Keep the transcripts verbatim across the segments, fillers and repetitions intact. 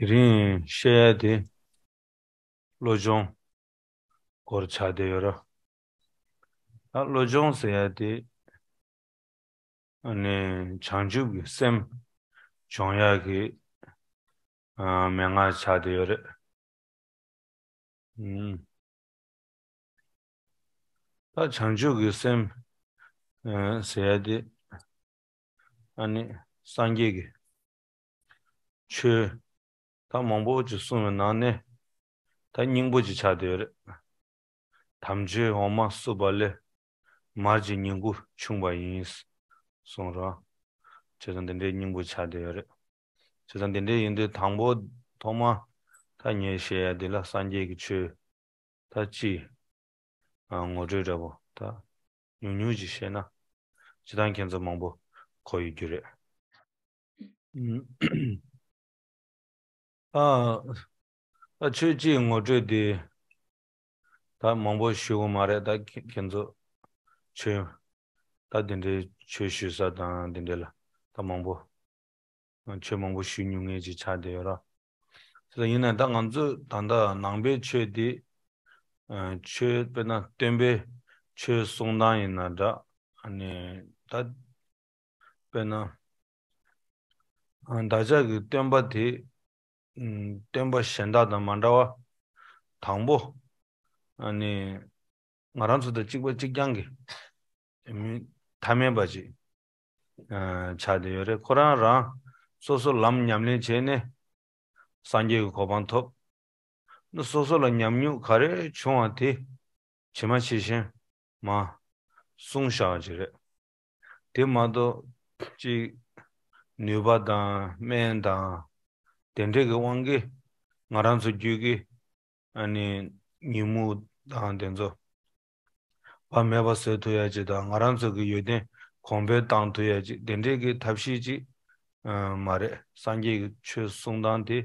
དེ་རིང་བཤད་ཡ་དེ་བློ་སྦྱོང་སྐོར་ཆགས་བསྡད་ཡོད་ར། ད་བློ་སྦྱོང་ཟེར་ཡ་དེ་ཨ་ནི་བྱང་ཆུབ་ཀྱི་སེམས་སྦྱོང་ཡ་གི་ཨ་མན་ངག་ཆགས་བསྡད་ཡོད་རེད། ཨུམ། ད་བྱང་ཆུབ་ཀྱི་སེམས་ཨ་ཟེར་ཡ་དེ་ཨ་ནི་སངས་རྒྱས་ཀྱི་ཆོས་ད་མང་པོ་ཅིག་གསུངས་པའི་ནང་ནས་ད་སྙིང་པོ་ཅིག་ཆགས་བསྡད་ཡོད་རེད། དམ་ཆོས་འོག་མ་བསྲུབས་པ་ལས། མར་གྱི་ཉིང་ཁུ་ཕྱུང་བ་ཡིན། གསུངས་རོགས། བྱས་ཙང་འདི་འདྲའི་སྙིང་པོ་ཆགས་བསྡད་ཡོད་རེད། བྱས་ཙང་འདི་འདྲའི་ཡིན་དུས་དང་པོ་ཐོག་མ་ད་ངས་བཤད་ཡ་འདི་ལ་སངས་རྒྱས་ཀྱི་ཆོས་ད་ཅི་ཨ་ངོ་སྤྲོད་འདྲ་པོ་ད་ཉུང་ཉུང་ཅིག་བཤད་ན་སྤྱིར་བཏང་ཁྱེད་ཚོ་མང་པོ་གོ་ཡོད་རྒྱུ་རེད། ཨུམ། ཨ། ད་ཆོས་སྤྱིའི་ངོ་སྤྲོད་འདི་ད་མང་པོ་ཞུ་གི་མ་རེད། ད་ཁྱེད་ཁྱེད་ཚོ་ཆོས་ད་འདི་འདྲའི་ཆོས་ཞུ་ས་དང་འདི་འདྲ་ལ་ད་མང་པོ་ཆོས་མང་པོ་ཞུ་མྱོང་མཁན་ཅིག་ཆགས་བསྡད་ཡོད་ར། དེ་ཡིན་ན་ད་ང་ཚོས་ད་ལྟ་ནང་པའི་ཆོས་འདི་ཨ་ཆོས་དཔེར་ན་སྟོན་པའི་ཆོས་གསུང་སྟངས་ཡིན་ན་འདྲ། ཨ་ནི་ད་དཔེར་ན་ཨ་བདག་ཅག་གི་སྟོན་པ་དེ་ཨ་སྟོན་པ་གཞན་དག་དང་མ་འདྲ་བ་དང་པོ་ཨ་ནི་ང་རང་ཚོ་དང་གཅིག་པ་གཅིག་རྐྱང་གི་མི་ཐ་མལ་པ་ཅིག་ཨ་ཆགས་བསྡད་ཡོད་རེད། ཁོ་རང་རང་སོ་སོ་ལམ་ཉམས་ལེན་བྱས་ནས་སངས་རྒྱས་ཀྱི་གོ་འཕང་ཐོབ། ནི་སོ་སོ་ལ་ཉམས་མྱོང་ག་རེ་བྱུང་བ་དེ་ཇི་མ་ཇི་བཞིན་མར་གསུངས་བཞག་པ་ཅིག་རེད། དེ་མ་གཏོགས་ཅིག་ནུས་པ་དང་སྨན་དང་དེ་འདྲའི་གི་དབང་གིས་ང་རང་ཚོ་རྒྱུད་ཀྱི་ཨ་ནི་ཉིན་མོ་དང་དེ་ཚོ་བ་མེད་པ་བཟོ་ཐུབ་ཡ་ཅིག་དང་ང་རང་ཚོ་གི་ཡོན་ཏན་གོང་འཕེལ་བཏང་ཐུབ་ཡ་ཅིག་དེ་འདྲའི་གི་ཐབས་ཤེས་ཅིག་ཨ་མ་རེད། སངས་རྒྱས་ཀྱི་ཆོས་གསུང་སྟངས་དེ་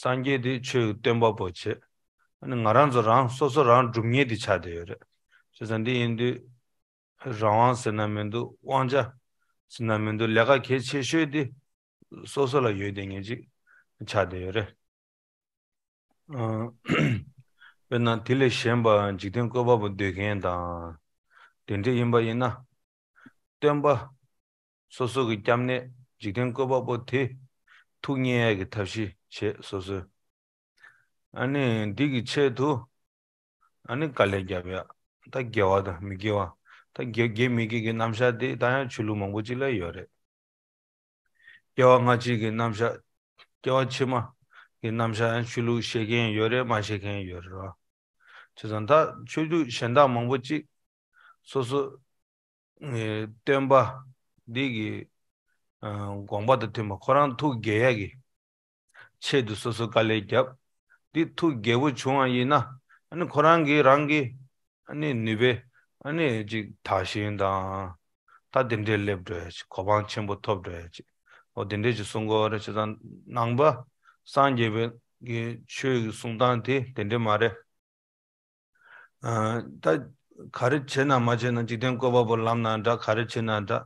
སངས་རྒྱས་དེ་ཆོས་ཀྱི་སྟོན་པ་པོ་བྱས། ཨ་ནི་ང་རང་ཚོ་རང་སོ་སོ་རང་སྒྲུབ་མཁན་དེ་ཆགས་བསྡད་ཡོད་རེད། བྱས་ཙང་འདི་ཡིན་དུས་རང་དབང་ཟེར་ན་མི་འདུག་དབང་ཆ་ཟེར་ན་མི་འདུག་ལས་ཀ་གལ་ཆེ་ཤོས་དེ་སོ་སོ་ལ་ཡོད་བསྡད་མཁན་ཅིག་ཆགས་བསྡད་ཡོད་རེད། ཨ། དཔེར་ན་དེ་ལས་གཞན་པ་འཇིག་རྟེན་བཀོད་པ་པོ་འདོད་མཁན་དང་། དེ་འདྲ་ཡིན་པ་ཡིན་ན། སྟོན་པ་སོ་སོ་གི་སྐྱབས་གནས་འཇིག་རྟེན་བཀོད་པ་པོ་དེ་ཐུགས་མཉེས་ཡ་གི་ཐབས་ཤེས་བྱེད་སོ་སོས། ཨ་ནི་འདི་གི་ཆེད་དུ་ཨ་ནི་དཀའ་ལས་རྒྱབ་ཡ། ད་དགེ་བ་དང་མི་དགེ་བ། ད་དགེ་དགེ་མི་དགེ་གི་རྣམ་གཞག་དེ་ད་ཡང་ཆོས་ལུགས་མང་པོ་ཅིག་ལ་ཡོད་རེད། སྐྱེ་བ་སྔ་ཕྱི་གི་རྣམ་གཞག་སྐྱེ་བ་ཕྱི་མ་གི་རྣམ་གཞག་ཡང་ཆོས་ལུགས་ཤེས་མཁན་ཡོད་རེད། མ་ཤེས་མཁན་ཡོད་རེད་བ། བྱས་ཙང་ད་ཆོས་ལུགས་གཞན་དག་མང་པོ་ཅིག་སོ་སོ་ཨེ་སྟོན་པ་འདི་གི་ཨ་དགོངས་པ་དང་མཐུན་པ་ཁོ་རང་ཐུགས་དགྱེས་ཡ་གི་ཆེད་དུ་སོ་སོ་དཀའ་ལས་བརྒྱབ། འདི་ཐུགས་དགྱེས་པོ་བྱུང་བ་ཡིན་ན་ཨ་ནི་ཁོ་རང་གིས་རང་གི་ཨ་ནི་ནུས་པས་ཨ་ནི་ཅིག་དག་ཞིང་དང་། ད་དེ་འདྲའི་སླེབས་འགྲོ་ཡ་ཅིག་གོ་འཕང་ཆེན་པོ་ཐོབ་འགྲོ་ཡ་ཅིག་འོ་དེ་འདྲའི་ཅིག་གསུང་གི་ཡོད་རེད། བྱས་ཙང་ནང་པ་སངས་རྒྱས་པའི་གི་ཆོས་ཀྱི་གསུང་སྟངས་དེ་དེ་འདྲ་མ་རེད། ཨ་ད་ག་རེ་བྱས་ན་མ་བྱས་ན་འཇིག་རྟེན་བཀོད་པ་པོ་ལམ་ན་འདྲ། ག་རེ་བྱས་ན་འདྲ།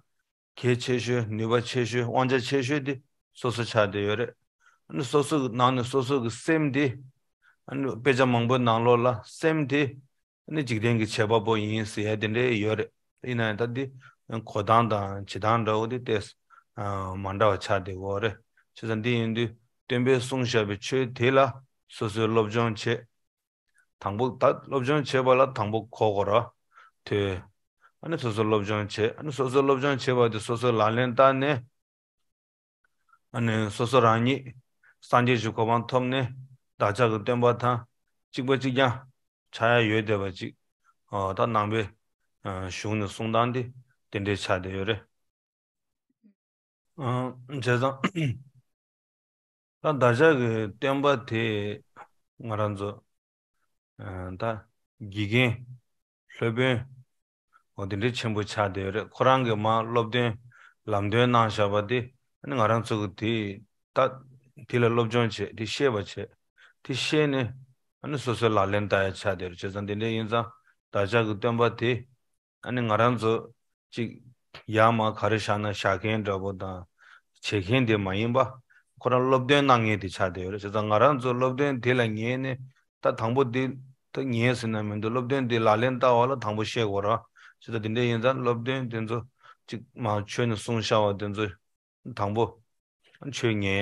གལ་ཆེ་ཤོས་ནུས་པ་ཆེ་ཤོས་དབང་ཆ་ཆེ་ཤོས་དེ་སོ་སོ་ཆགས་བསྡད་ཡོད་རེད། ཨ་ནི་སོ་སོ་གི་ནང་ནས་སོ་སོ་གི་སེམས་དེ་ཨ་ནི་དཔེ་ཆ་མང་པོའི་ནང་ལོགས་ལ་སེམས་དེ་ཨ་ནི་འཇིག་རྟེན་གྱི་བྱེད་པ་པོ་ཡིན་ཟེར་ཡ་དེ་འདྲ་ཡོད་རེད། ཡིན་ན་ཡང་ད་འདི་གོ་སྟངས་དང་བྱེད་སྟངས་འདྲ་བོ་དེ་ཏོག་ཙམ་མ་འདྲ་བ་ཆགས་བསྡད་ཡོད་རེད། བྱས་ཙང་འདི་ཡིན་དུས་སྟོན་པས་གསུངས་བཞག་པའི་ཆོས་དེ་ལ་སོ་སོས་སློབ་སྦྱོང་བྱེད། དང་པོ་ད་སློབ་སྦྱོང་བྱེད་པ་ལ་དང་པོ་གོ་དགོས་ར། དེ། ཨ་ནི་སོ་སོ་སློབ་སྦྱོང་བྱེད། ཨ་ནི་སོ་སོ་སློབ་སྦྱོང་བྱེད་པ་དེ་སོ་སོའི་ལག་ལེན་བསྟར་ནས། ཨ་ནི་སོ་སོ་རང་ཉིད་སངས་རྒྱས་ཀྱི་གོ་འཕང་ཐོབ་ནས་བདག་ཅག་གི་སྟོན་པ་དང་གཅིག་པ་གཅིག་རྐྱང་ཆགས་ཡ་ཡོད་བསྡད་པ་ཅིག་ཨ་ད་ནང་པའི་ཨ་གཞུང་ནས་གསུང་སྟངས་དེ་དེ་འདྲའི་ཆགས་བསྡད་ཡོད་རེད། ཨ་བྱས་ཙང་། ད་བདག་ཅག་གི་སྟོན་པ་དེ་ང་རང་ཚོ་ཨ་ད་དགེ་རྒན་སློབ་དཔོན་འོ་དེ་འདྲའི་ཆེན་པོ་ཆགས་བསྡད་ཡོད་རེད། ཁོ་རང་གི་མར་སློབ་སྟོན་ལམ་སྟོན་གནང་བཞག་པ་དེ་ཨ་ནི་ང་རང་ཚོ་གི་དེ་ད་དེ་ལ་སློབ་སྦྱོང་བྱེད། དེ་ཤེས་པ་བྱེད། དེ་ཤེས་ནས་ཨ་ནི་སོ་སོའི་ལག་ལེན་བསྟར་ཡ་ཆགས་བསྡད་ཡོད་རེད། བྱས་ཙང་དེ་འདྲ་ཡིན་ཙང་བདག་ཅག་གི་སྟོན་པ་དེ། ཨ་ནི་ང་རང་ཚོ་གཅིག་ཡར་མར་ག་རེ་བཞག་ན་བཞག་མཁན་འདྲ་པོ་དང་བྱེད་མཁན་དེ་མ་ཡིན་པ། ཁོ་རང་སློབ་སྟོན་གནང་མཁན་དེ་ཆགས་བསྡད་ཡོད་རེད། བྱས་ཙང་ང་རང་ཚོ་སློབ་སྟོན་དེ་ལ་ཉན་ནས་ད་དང་པོ་དེ་ད་ཉན་ཟེར་ན་མི་འདུག་སློབ་སྟོན་དེ་ལག་ལེན་བསྟར་བ་ལ་དང་པོ་ཤེས་དགོས་ར། བྱས་ཙང་དེ་འདྲ་ཡིན་ཙང་སློབ་སྟོན་དེ་ཚོ་ཅིག་མ་ཆོས་ནས་གསུངས་བཞག་པ་དེ་ཚོ་དང་པོ་ཆོས་ཉན་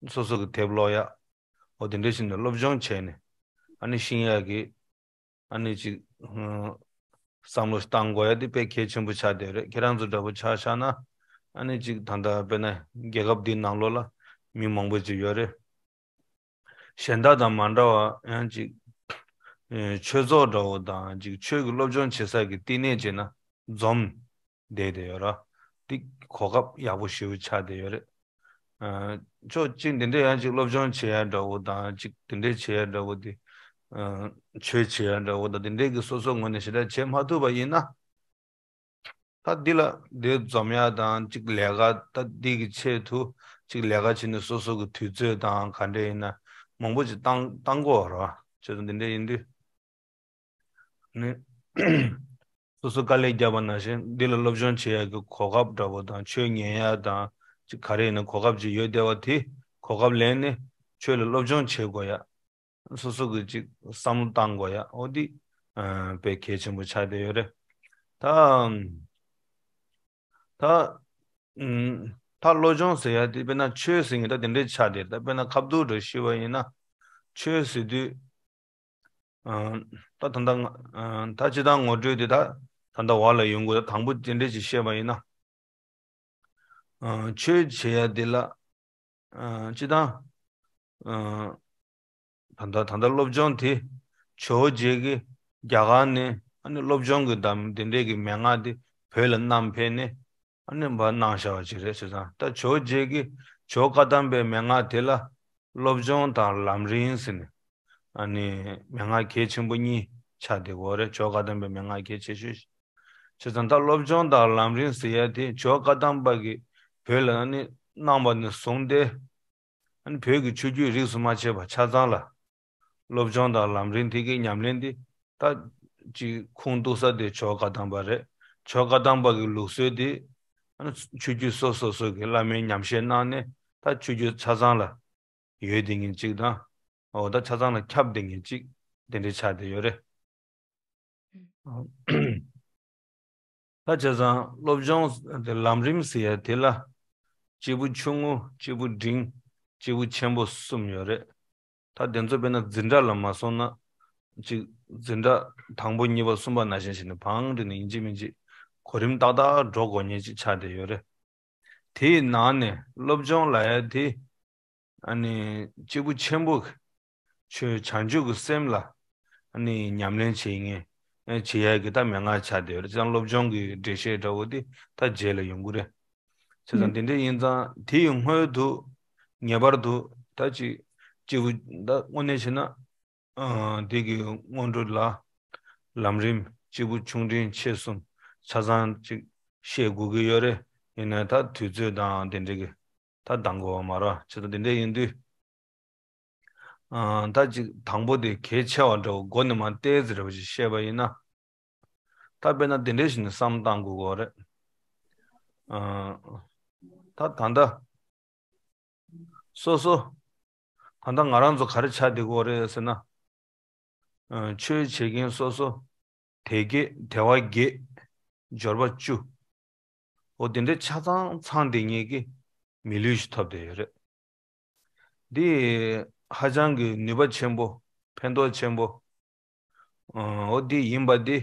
ཡ། སོ་སོ་གི་དེབ་ཀློག་ཡ། འོ་དེ་འདྲ་བྱས་ནས་སློབ་སྦྱོང་བྱས་ནས་ཨ་ནི་ཤེས་ཡ་གི་ཨ་ནི་ཅིག་ཧུམ། བསམ་བློ་བཏང་དགོས་ཡ་དེ་དཔེ་གལ་ཆེན་པོ་ཆགས་བསྡད་རེད། ཁྱེད་རང་ཚོ་འདྲ་པོ་ཆ་བཞག་ན་ཨ་ནི་ཅིག་ད་ལྟ་དཔེར་ན་རྒྱལ་ཁབ་འདིའི་ནང་ལོགས་ལ་མི་མང་པོ་ཅིག་ཡོད་རེད། གཞན་དག་དང་མ་འདྲ་བ་ཡང་ཅིག་ཨེ་ཆོས་ཚོགས་འདྲ་པོ་དང་ཅིག་ཆོས་ཀྱི་སློབ་སྦྱོང་བྱེད་ས་ཀྱི་བསྟི་གནས་བྱས་ན་འཛོམས་བསྡད་བསྡད་ཡོད་ར། འདི་གོ་སྐབས་ཡག་པོ་ཞེ་པོ་ཆགས་བསྡད་ཡོད་རེད། ཨ་ཕྱོགས་གཅིག་འདི་འདྲའི་ཡང་ཅིག་སློབ་སྦྱོང་བྱེད་ཡ་འདྲ་པོ་དང་ཅིག་འདི་འདྲའི་བྱེད་ཡ་འདྲ་པོ་དེ་ཨ་ཆོས་བྱེད་ཡ་འདྲ་པོ་དང་འདི་འདྲའི་གི་སོ་སོ་ངོས་ནས་ཞེ་དྲག་བྱེད་མ་ཐུབ་པ་ཡིན་ན། ད་འདི་ལ་འདི་འཛོམས་ཡ་དང་ཅིག་ལས་ཀ་ད་འདི་གི་ཆེད་དུ་ཅིག་ལས་ཀ་བྱེད་ནས་སོ་སོ་གི་དུས་ཚོད་དང་ག་འདྲ་ཡིན་ན་མང་པོ་ཅིག་བཏང་བཏང་དགོས་ར། བྱས་ཙང་འདི་འདྲ་ཡིན་དུས། ནི། སོ་སོ་དཀའ་ལས་བརྒྱབ་པ་ནང་བཞིན་འདི་ལ་སློབ་སྦྱོང་བྱེད་ཡག་གི་གོ་སྐབས་འདྲ་པོ་དང་ཆོས་ཉན་ཡག་དང་ཅིག་ག་རེ་ཡིན་ན་གོ་སྐབས་ཅིག་ཡོད་བསྡད་པ་དེ་གོ་སྐབས་ལེན་ནས་ཆོས་ལ་སློབ་སྦྱོང་བྱེད་དགོས་ཡ། སོ་སོ་གི་ཅིག་བསམ་བློ་བཏང་དགོས་ཡ་འོ་འདི་ཨ་དཔེ་གལ་ཆེན་པོ་ཆགས་བསྡད་ཡོད་རེད། ད་ད་ཨུམ་ད་སློབ་སྦྱོང་ཟེར་ཡ་དེ་དཔེར་ན་ཆོས་ཟེར་མཁན་ད་དེ་འདྲས་ཆགས་བསྡད། ད་དཔེར་ན་ཁ་བསྡུར་འདྲ་ཞུས་པ་ཡིན་ན་ཆོས་ཟེར་དུས། ཨ་ད་ད་ལྟ་ང་ཨ་ད་སྤྱིར་བཏང་ངོ་སྤྲོད་དེ་ད་ད་ལྟ་བར་ལ་ཡོང་དགོས། ད་དང་པོ་དེ་འདྲས་ཅིག་བཤད་པ་ཡིན་ན། ཨ་ཆོས་བྱེད་ཡ་དེ་ལ་ཨ་སྤྱིར་བཏང་ཨ་ད་ལྟ་ད་ལྟ་སློབ་སྦྱོང་དེ་ཇོ་བོ་རྗེ་གིས་རྒྱ་གར་ནས་ཨ་ནི་སློབ་སྦྱོང་གི་དམ་དེ་འདྲས་ཀྱི་མན་ངག་དེ་བོད་ལ་བསྣམས་ཕེབས་ནས། ཨ་ནི་འབའ་གནང་བཞག་པ་ཅིག་རེད་ཟེར་ཙང་། ད་ཇོ་བོ་རྗེ་གིས་ཇོ་བོ་བཀའ་གདམས་པའི་མན་ངག་དེ་ལ་སློབ་སྦྱོང་དང་ལམ་རིམ་ཟེར་ནས་ཨ་ནི་མན་ངག་གལ་ཆེན་པོ་གཉིས་ཆགས་བསྡད་ཀྱི་ཡོད་རེད། ཇོ་བོ་བཀའ་གདམས་པའི་མན་ངག་གལ་ཆེ་ཤོས་ཤིག་བྱས་ཙང་། ད་སློབ་སྦྱོང་དང་ལམ་རིམ་ཟེར་ཡ་དེ་ཇོ་བོ་བཀའ་གདམས་པ་གིས་བོད་ལ་ཨ་ནི་གནང་བ་ནས་བཟུང་སྟེ། ཨ་ནི་བོད་ཀྱི་ཆོས་བརྒྱུད་རིས་སུ་མ་ཆད་པ་ཆ་ཚང་ལ་སློབ་སྦྱོང་དང་ལམ་རིམ་དེ་གའི་ཉམས་ལེན་དེ་ད་ཅིག་ཁུངས་གཏུགས་ས་དེ་ཇོ་བོ་བཀའ་གདམས་པ་རེད། ཇོ་བོ་བཀའ་གདམས་པ་གི་ལུགས་སྲོལ་དེ་ཨ་ནི་ཆོས་བརྒྱུད་སོ་སོ་སོ་གི་བླ་མའི་ཉམས་བཞེས་གནང་ནས་ད་ཆོས་བརྒྱུད་ཆ་ཚང་ལ་ཡོད་བསྡད་མཁན་ཅིག་དང་། འོ་ད་ཆ་ཚང་ལ་ཁྱབ་བསྡད་མཁན་ཅིག་དེ་འདྲ་ཆགས་བསྡད་ཡོད་རེད། ད་བྱས་ཙང་སློབ་སྦྱོང་དེ་ལམ་རིམ་ཟེར་ཡ་དེ་ལ་སྐྱེས་བུ་ཆུང་ངུ། སྐྱེས་བུ་འབྲིང་། སྐྱེས་བུ་ཆེན་པོ་གསུམ་ཡོད་རེད། ད་དེ་ཚོ་དཔེར་ན་འཛིན་གྲྭ་ལ་མ་སོང་ན་ཅིག་འཛིན་གྲྭ་དང་པོ་གཉིས་པ་གསུམ་པ་ནང་བཞིན་བྱས་ནས་བང་སྒྲིག་ནས་ཡིན་གཅིག་མིན་གཅིག་གོ་རིམ་ཏག་ཏག་འགྲོ་དགོས་མཁན་ཅིག་ཆགས་བསྡད་ཡོད་རེད། དེའི་ནང་ནས་སློབ་སྦྱོང་ལབ་ཡ་དེ་ཨ་ནི་སྐྱེས་བུ་ཆེན་པོ་ཆོས་བྱང་ཆུབ་ཀྱི་སེམས་ལ་ཨ་ནི་ཉམས་ལེན་བྱེད་མཁན་ཨ་བྱེད་ཡ་གི་ད་མན་ངག་ཆགས་བསྡད་ཡོད་རེད། ཅང་སློབ་སྦྱོང་གི་འགྲེལ་བཤད་འདྲ་བོ་དེ་ད་རྗེས་ལ་ཡོང་གི་རེད། བྱས་ཙང་དེ་འདྲ་ཡིན་ཙང་དེ་ཡི་སྔོན་དུ་ངེས་པར་དུ་ད་ཅིག་སྐྱེས་བུ་ད་དངོས་གནས་བྱས་ན། ཨ་དེ་གི་སྔོན་འགྲོ་ལ་ལམ་རིམ་སྐྱེས་བུ་ཆུང་འབྲིང་ཆེ་གསུམ་ཆ་ཚང་ཅིག་ཤེས་དགོས་ཀྱི་ཡོད་རེད། ཡིན་ནའི་ད་དུས་ཚོད་དང་དེ་འདྲ་གི་ད་འདང་དགོས་པ་མ་རེད། བྱས་ཙང་དེ་འདྲ་ཡིན་དུས་ཨ་ད་ཅིག་དང་པོ་དེ་གལ་ཆེ་བ་འདྲ་བོ་མགོ་ནས་མར་ཏོག་ཙམ་འདྲ་བོ་ཞིག་བཤད་པ་ཡིན་ན། ད་དཔེར་ན་དེ་འདྲ་ཞིག་ནས་བསམ་བློ་བཏང་དགོས་ཀྱི་རེད། ཨ་ད་ད་ལྟ་སོ་སོ་ད་ལྟ་ང་རང་ཚོ་ག་རེ་ཆགས་བསྡད་ཀྱི་ཡོད་རེད་ཟེར་ན། ཨ་ཆོས་བྱེད་མཁན་སོ་སོ་དལ་བརྒྱད་དལ་བ་བརྒྱད་འབྱོར་པ་བཅུ། འོ་དེ་འདྲ་ཆ་ཚང་ཚང་བསྡད་མཁན་གྱི་མི་ལུས་ཤིག་ཐོབ་བསྡད་ཡོད་རེད། འདི་ཧ་ཅང་གི་ནུས་པ་ཆེན་པོ། ཕན་ཐོགས་ཆེན་པོ། ཨ་འོ་འདི་ཡིན་པ་འདི་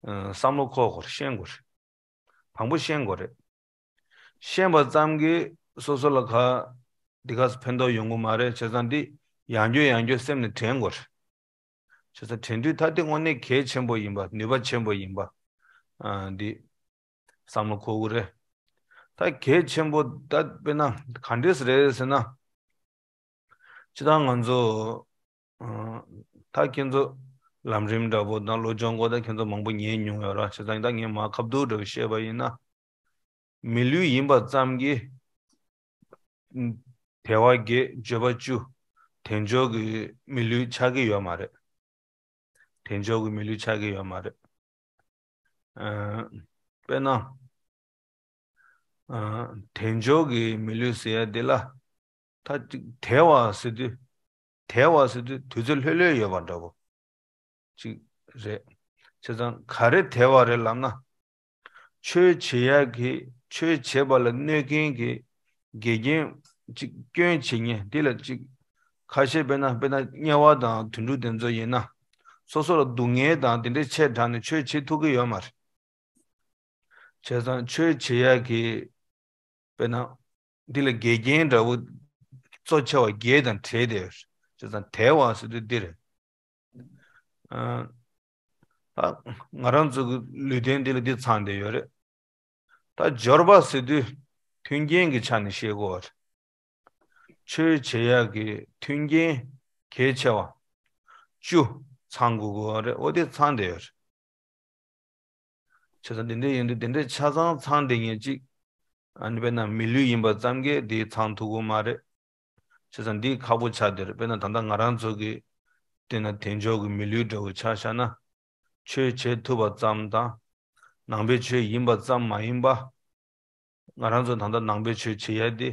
ཨ་བསམ་བློ་འཁོར་དགོས་རེད། ཤེས་དགོས་རེད། དང་པོ་ཤེས་དགོས་རེད། ཤེས་པ་ཙམ་གྱིས་སོ་སོ་ལ་ག་འདི་ག་ཕན་ཐོགས་ཡོང་གི་མ་རེད། བྱས་ཙང་འདི་ཡང་བསྐྱར་ཡང་བསྐྱར་སེམས་ནས་དྲན་དགོས་རེད། བྱས་ཙང་དྲན་དུས་ད་འདི་དངོས་གནས་གལ་ཆེན་པོ་ཡིན་པ། ནུས་པ་ཆེན་པོ་ཡིན་པ། ཨ་འདི་བསམ་བློ་འཁོར་གྱི་རེད། ད་གལ་ཆེན་པོ་ད་དཔེར་ན་ག་འདྲས་རེད་ཟེར་ན། སྤྱིར་བཏང་ང་ཚོ་ཨ་ད་ཁྱེད་ཚོ་ལམ་རིམ་འདྲ་པོ་དང་སློབ་སྦྱོང་སྐོར་ད་ཁྱེད་ཚོ་མང་པོ་ཉན་མྱོང་ཡོད་ར། བྱས་ཙང་ད་ངས་མར་ཁ་བསྡུར་འདྲ་པོ་བཤད་པ་ཡིན་ན། མི་ལུས་ཡིན་པ་ཙམ་གྱིས་དལ་བ་བརྒྱད་འབྱོར་པ་བཅུ། དལ་འབྱོར་གྱི་མི་ལུས་ཆགས་ཀྱི་ཡོད་མ་རེད། དལ་འབྱོར་གྱི་མི་ལུས་ཆགས་ཀྱི་ཡོད་མ་རེད། ཨ་དཔེར་ན། ཨ་དལ་འབྱོར་གྱི་མི་ལུས་ཟེར་ཡ་དེ་ལ་ ད་ཅིག་དལ་བ་ཟེར་དུས། དལ་བ་ཟེར་དུས་དུས་ཚོད་ལྷོད་ལྷོད་ཡོད་པ་འདྲ་པོ་ཅིག་རེད། བྱས་ཙང་ག་རེ་དལ་བ་རེད་ལབ་ན། ཆོས་བྱེད་ཡག་གི་ཆོས་བྱེད་པ་ལ་གནོད་མཁན་གྱི་འགལ་རྐྱེན་ཅིག་སྐྱོན་བྱེད་མཁན་འདི་ལ་ཅིག་ཁ་ཤས་དཔེར་ན་དཔེར་ན་དམྱལ་བ་དང་དུད་འགྲོ་དེ་ཚོ་ཡིན་ན། སོ་སོ་ལ་སྡུག་བསྔལ་དང་དེ་འདྲའི་ཆེ་དྲགས་ནས་ཆོས་བྱེད་ཐུབ་ཀྱི་ཡོད་མ་རེད། བྱས་ཙང་ཆོས་བྱེད་ཡག་གི་དཔེར་ན། འདི་ལ་འགལ་རྐྱེན་འདྲ་བོ་གཙོ་ཆེ་བ་བརྒྱད་དང་བྲལ་བསྡད་ཡོད་རེད། བྱས་ཙང་དལ་བ་ཟེར་དུས་འདི་རེད། ཨ། ད་ང་རང་ཚོ་གི་ལུས་རྟེན་འདི་ལ་འདི་ཚང་བསྡད་ཡོད་རེད། ད་འབྱོར་པ་ཟེར་དུས་མཐུན་རྐྱེན་གྱི་ཆ་ནས་བཤད་དགོས་པ་རེད། ཆོས་བྱེད་ཡག་གི་མཐུན་རྐྱེན་གལ་ཆེ་བ་བཅུ་ཚང་དགོས་ཀྱི་ཡོད་རེད། འོ་དེ་ཚང་བསྡད་ཡོད་རེད། བྱས་ཙང་དེ་འདྲ་ཡིན་དུས་དེ་འདྲ་ཆ་ཚང་ཚང་བསྡད་མཁན་ཅིག་ཨ་ནི་དཔེར་ན་མི་ལུས་ཡིན་པ་ཙམ་གྱིས་དེ་ཚང་ཐུབ་ཀྱི་མ་རེད། བྱས་ཙང་འདི་ཁག་པོ་ཆགས་བསྡད་རེད། དཔེར་ན་ད་ལྟ་ང་རང་ཚོ་གི་དེ་ན་དལ་འབྱོར་གྱི་མི་ལུས་འདྲ་བོ་ཆ་བཞག་ན། ཆོས་བྱེད་ཐུབ་པ་ཙམ་དང་། ནང་པའི་ཆོས་ཡིན་པ་ཙམ་མ་ཡིན་པ། ང་རང་ཚོ་ད་ལྟ་ནང་པའི་ཆོས་བྱེད་ཡ་དེ་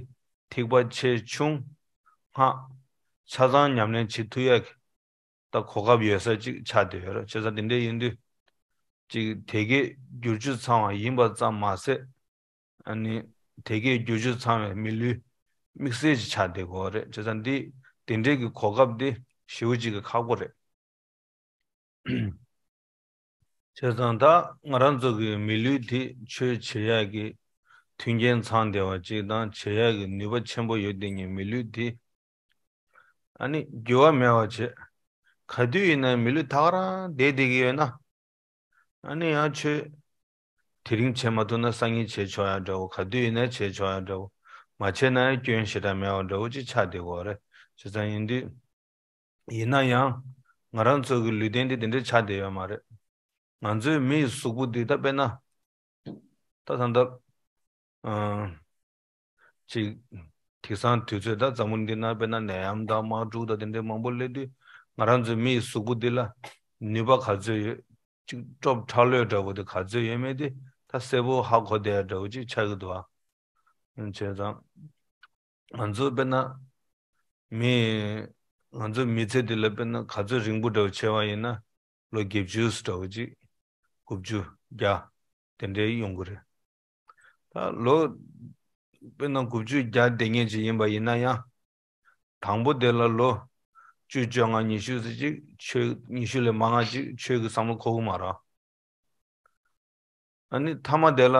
ཐེག་པ་ཆེ་ཆུང་སྔགས་ཆ་ཚང་ཉམས་ལེན་བྱེད་ཐུབ་ཡ་གི་ད་གོ་སྐབས་ཡོད་ས་ཅིག་ཆགས་བསྡད་ཡོད་རེད། བྱས་ཙང་དེ་འདྲ་ཡིན་དུས་ཅིག་དལ་བརྒྱད་བསྒྱུར་བཅོས་ཚང་བ་ཡིན་པ་ཙམ་མ་ཟད། ཨ་ནི་དལ་བརྒྱད་བསྒྱུར་བཅོས་ཚང་བའི་མི་ལུས་དམིགས་བསལ་ཅིག་ཆགས་བསྡད་ཀྱི་ཡོད་རེད། བྱས་ཙང་འདི་དེ་འདྲའི་གི་གོ་སྐབས་དེ་ཞེ་པོ་ཅིག་གི་ཁག་པོ་རེད། བྱས་ཙང་ད་ང་རང་ཚོ་གི་མི་ལུས་དེ་ཆོས་བྱེད་ཡག་གི་མཐུན་རྐྱེན་ཚང་བསྡད་པ་ཅིག་དང་། བྱེད་ཡག་གི་ནུས་པ་ཆེན་པོ་ཡོད་བསྡད་མཁན་མི་ལུས་དེ་ཨ་ནི་འགྱུར་བ་མེད་པ་བྱས། ག་དུས་ཡིན་ན་མི་ལུས་ད་ག་རང་བསྡད་བསྡད་ཀྱི་ཡོད་ན། ཨ་ནི་ཡང་ཆོས་དེ་རིང་བྱེད་མ་ཐུབ་ན་སང་ཉིན་བྱེད་ཆོག་ཡ་འདྲ་བོ། ག་དུས་ཡིན་ན་བྱེད་ཆོག་ཡ་འདྲ་བོ། མ་བྱས་ན་ཡང་སྐྱོན་ཞེ་དྲག་མེད་པ་འདྲ་བོ་ཅིག་ཆགས་བསྡད་ཀྱི་ཡོད་རེད། བྱས་ཙང་ཡིན་དུས། ཡིན་ན་ཡང་ང་རང་ཚོ་གི་ལུས་རྟེན་འདི་དེ་འདྲ་ཆགས་བསྡད་ཡོད་མ་རེད། ང་ཚོའི་མི་ཡི་གཟུགས་པོ་འདི་ད་དཔེར་ན། ད་ད་ལྟ། ཨ། ཅིག་དེང་སང་དུས་ཚོད་ད་འཛམ་བུ་གླིང་འདི་ན་དཔེར་ན་ནད་ཡམས་དང་དམག་འཁྲུག་དང་དེ་འདྲའི་མང་པོ་སླེབས་དུས། ང་རང་ཚོའི་མི་ཡི་གཟུགས་པོ་འདི་ལ་ནུས་པ་ག་ཚོད་ཡོད། ཅིག་སྐྱོབ་ཁྲག་ལོས་འདྲ་བོ་དེ་ག་ཚོད་ཡོད་མེད་དེ་ད་གསལ་པོ་ཧ་གོ་བསྡད་ཡ་འདྲ་བོ་ཅིག་ཆགས་ཀྱི་འདུག་ཨ། བྱས་ཙང་། ང་ཚོ་དཔེར་ན། མི། ང་ཚོ་མི་ཚེ་འདི་ལ་དཔེར་ན་ག་ཚོད་རིང་པོ་འདྲ་བོ་བྱས་པ་ཡིན་ན། ལོ་བརྒྱད་ཅུ་འདྲ་བོ་ཅིག་དགུ་བཅུ་བརྒྱ། དེ་འདྲའི་ཡོང་གི་རེད། ད་ལོ། དཔེར་ན་དགུ་བཅུ་བརྒྱ་བསྡད་མཁན་ཅིག་ཡིན་པ་ཡིན་ན་ཡང་། དང་པོ་དེ་ལ་ལོ། བཅུ་བཅོ་ལྔ་ཉི་ཤུ་ཙམ་ཅིག་ཆོས་ཉི་ཤུ་ལས་མང་ང་ཅིག་ཆོས་ཀྱི་བསམ་བློ་འཁོར་གི་མ་རེད། ཨ་ནི་མཐའ་མ་དེ་ལ།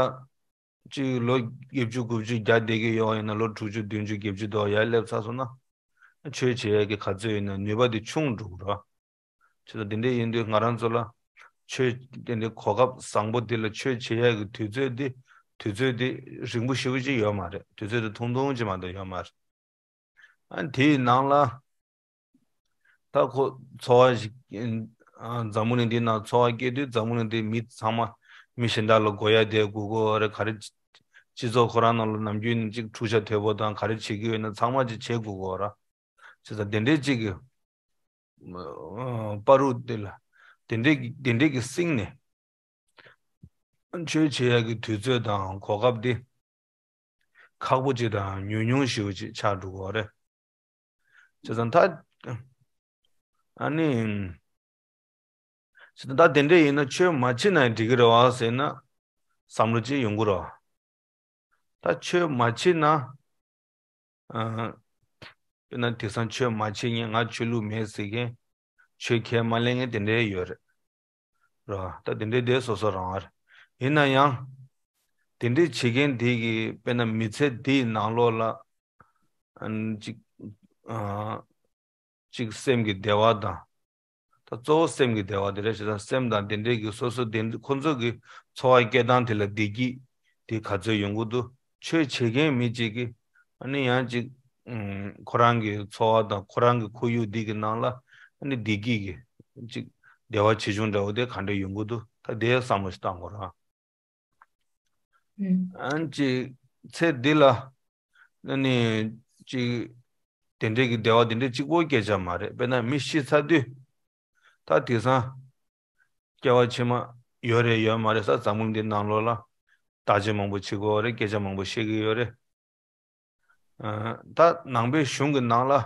གཅིག་ལོ་བརྒྱད་ཅུ་དགུ་བཅུ་བརྒྱ་བསྡད་ཀྱི་ཡོད་པ་ཡིན་ན་ལོ་དྲུག་ཅུ་བདུན་ཅུ་བརྒྱད་ཅུ་དེ་བ་ཡར་སླེབས་ཚར་སོང་ན། ཆོས་བྱེད་ཡས་ཀྱི་ག་ཚོད་ཡིན་ན་ནུས་པ་དེ་ཆུང་འགྲོ་གི་རེད། བྱས་ཙང་དེ་འདྲ་ཡིན་དུས་ང་རང་ཚོ་ལ། ཆོས་དེ་འདྲའི་གོ་སྐབས་བཟང་པོ་འདི་ལ་ཆོས་བྱེད་ཡས་ཀྱི་དུས་ཚོད་འདི། དུས་ཚོད་འདི་རིང་པོ་ཞེ་པོ་ཅིག་ཡོད་མ་རེད། དུས་ཚོད་འདི་ཐུང་ཐུང་ཅིག་མ་གཏོགས་ཡོད་མ་རེད། ཨ་དེའི་ནང་ལ། ད་ཁོ་འཚོ་བ་ཞིག་ཨ་འཛམ་བུ་གླིང་འདི་ནང་འཚོ་བ་སྐྱེལ་དུས་འཛམ་བུ་གླིང་འདི་མི་ཚང་མ་མི་གཞན་དག་ལ་དགོས་ཡ་དེ་དགོས་དགོས་རེད། ག་རེ། སྤྱི་ཚོགས་ཁོ་རང་ནང་ལ་ནམ་རྒྱུན་ནས་ཅིག་འཁྲུག་ཆ་དོད་པོ་དང་ག་རེ་བྱེད་ཀྱི་ཡོད་ན་ཚང་མ་ཅིག་བྱེད་དགོས་དགོས་ར། བྱས་ཙང་དེ་འདྲའི་ཅིག་གི་ཨ་བར་དུ་དེ་ལ་དེ་འདྲའི་གི་དེ་འདྲའི་གི་སྲིང་ནས། ཆོས་བྱེད་ཡག་གི་དུས་ཚོད་དང་གོ་སྐབས་དེ་ཁག་པོ་ཅིག་དང་ཉུང་ཉུང་ཞེ་པོ་ཅིག་ཆགས་འགྲོ་གི་ཡོད་རེད། བྱས་ཙང་ད། ཨ་ནི། བྱས་ཙང་ད་དེ་འདྲ་ཡིན་ན་ཆོས་མ་བྱེད་ན་འགྲིག་གི་རེད་བ་ཟེར་ན། བསམ་བློ་ཅིག་ཡོང་གི་རེད་བ། ད་ཆོས་མ་བྱེད་ན། ཨ། དཔེར་ན་དེང་སང་ཆོས་མ་བྱེད་མཁན་ང་ཆོས་ལུགས་མེད་ཟེར་མཁན། ཆོས་ཁས་མ་ལེན་མཁན་དེ་འདྲའི་ཡོད་རེད། རེད་བ། ད་དེ་འདྲའི་དེ་སོ་སོ་རང་རེད། ཡིན་ན་ཡང་། དེ་འདྲའི་བྱེད་མཁན་དེ་གི་དཔེར་ན་མི་ཚེ་འདིའི་ནང་ལོགས་ལ། ཨ། ཅིག་ཨ། ཅིག་སེམས་ཀྱི་བདེ་བ་དང་། ད་གཙོ་བོ་སེམས་ཀྱི་བདེ་བ་དེ་རེད། བྱས་ཙང་སེམས་དང་དེ་འདྲའི་གི་སོ་སོ་དེ་ཁོ་ཚོ་གི་འཚོ་བ་སྐྱེལ་སྟངས་དེ་ལ་བདེ་སྐྱིད་དེ་ག་ཚོད་ཡོང་གི་འདུག་ཆོས་བྱེད་མཁན་མི་གཅིག་གིས་ཨ་ནི་ཡང་ཅིག་ཨུམ། ཁོ་རང་གི་འཚོ་བ་དང་ཁོ་རང་གི་ཁོར་ཡུག་འདི་གི་ནང་ལ་ཨ་ནི་བདེ་སྐྱིད་ཀྱི་ཅིག་བདེ་བ་ཆེ་ཆུང་འདྲ་བོ་དེ་ག་འདྲ་ཡོང་གི་འདུག་ད་དེ་བསམ་བློ་ཞིག་བཏང་དགོས་ར། ཨུམ། ཨ་ནི་ཅིག་ཚེ་འདི་ལ་ཨ་ནི་ཅིག་དེ་འདྲའི་གི་བདེ་བ་དེ་འདྲའི་གཅིག་པོ་སྐྱེ་ཆ་མ་རེད། དཔེར་ན་མི་ཤི་ཚར་དུས་ད་དེང་སང་སྐྱེ་བ་ཕྱི་མ་ཡོད་རེད་ཡོད་མ་རེད་ཟེར་འཛམ་བུ་གླིང་འདི་ནང་ལོགས་ལ་བརྟག་དཔྱད་མང་པོ་བྱེད་ཀྱི་ཡོད་རེད། སྐད་ཆ་མང་པོ་བཤད་ཀྱི་ཡོད་རེད། ད་ནང་པའི་གཞུང་གི་ནང་ལ།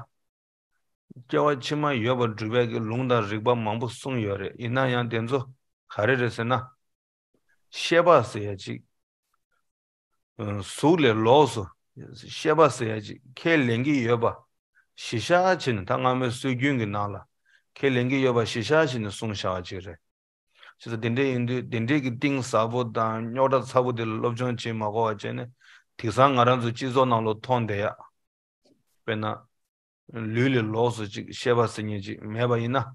སྐྱེ་བ་ཕྱི་མ་ཡོད་པར་སྒྲུབ་པའི་གི་ལུང་དང་རིགས་པ་མང་པོ་གསུངས་ཡོད་རེད། ཡིན་ན་ཡང་དེ་ཚོ་ག་རེ་རེད་ཟེར་ན། ཤེས་པ་ཟེར་ཡ་ཅིག་གཟུགས་ལས་ལོགས་སུ་ཤེས་པ་ཟེར་ཡ་ཅིག་ཁས་ལེན་གྱི་ཡོད་པ་གཞི་བཞག་བྱས་ནས། ད་སྔ་མའི་སྲོལ་རྒྱུན་གྱི་ནང་ལ་ཁས་ལེན་གྱི་ཡོད་པ་གཞི་བཞག་བྱས་ནས་གསུངས་བཞག་པ་ཅིག་རེད། བྱས་ཙང་དེ་འདྲ་ཡིན་དུས་དེ་འདྲའི་གི་གཏིང་ཟབ་པོ་དང་རྙོག་དྲ་ཚ་པོ་དེ་ལ་སློབ་སྦྱོང་བྱེད་མ་དགོས་པ་བྱས་ནས། དེང་སང་ང་རང་ཚོ་སྤྱི་ཚོགས་ནང་ལ་མཐོང་བསྡད་ཡ། དཔེར་ན། ལུས་ལས་ལོགས་སུ་ཅིག་ཤེས་པ་ཟེར་མཁན་ཅིག་མེད་པ་ཡིན་ན།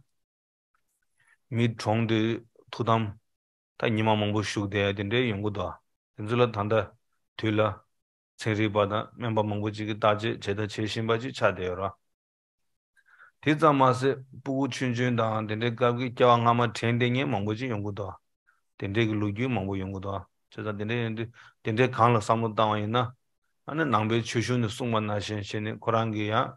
མི་གྲོངས་དུས་ཐུགས་དམ་ད་ཉི་མ་མང་པོ་བཞུགས་བསྡད་ཡ་དེ་འདྲའི་ཡོང་གི་འདུག་དེ་ཚོ་ལ་ད་ལྟ་དུས་ལ་ཚན་རིག་པ་དང་སྨན་པ་མང་པོ་ཅིག་གིས་བརྟག་དཔྱད་བྱས་དང་བྱེད་བཞིན་པ་ཅིག་ཆགས་བསྡད་ཡོད་རེད། དེ་ཙམ་མ་ཟད་སྤུ་གུ་ཆུང་ཆུང་དང་དེ་འདྲའི་སྐབས་ཀྱི་སྐྱེ་བ་སྔ་མ་དྲན་བསྡད་མཁན་མང་པོ་ཅིག་ཡོང་གི་འདུག་དེ་འདྲའི་གི་ལོ་རྒྱུས་མང་པོ་ཡོང་གི་འདུག་བྱས་ཙང་དེ་འདྲ་ཡིན་དུས་དེ་འདྲའི་སྒང་ལ་བསམ་བློ་བཏང་བ་ཡིན་ན། ཨ་ནི་ནང་པའི་ཆོས་གཞུང་ནས་གསུངས་པ་ནང་བཞིན་བྱས་ནས་ཁོ་རང་གི་ཡང་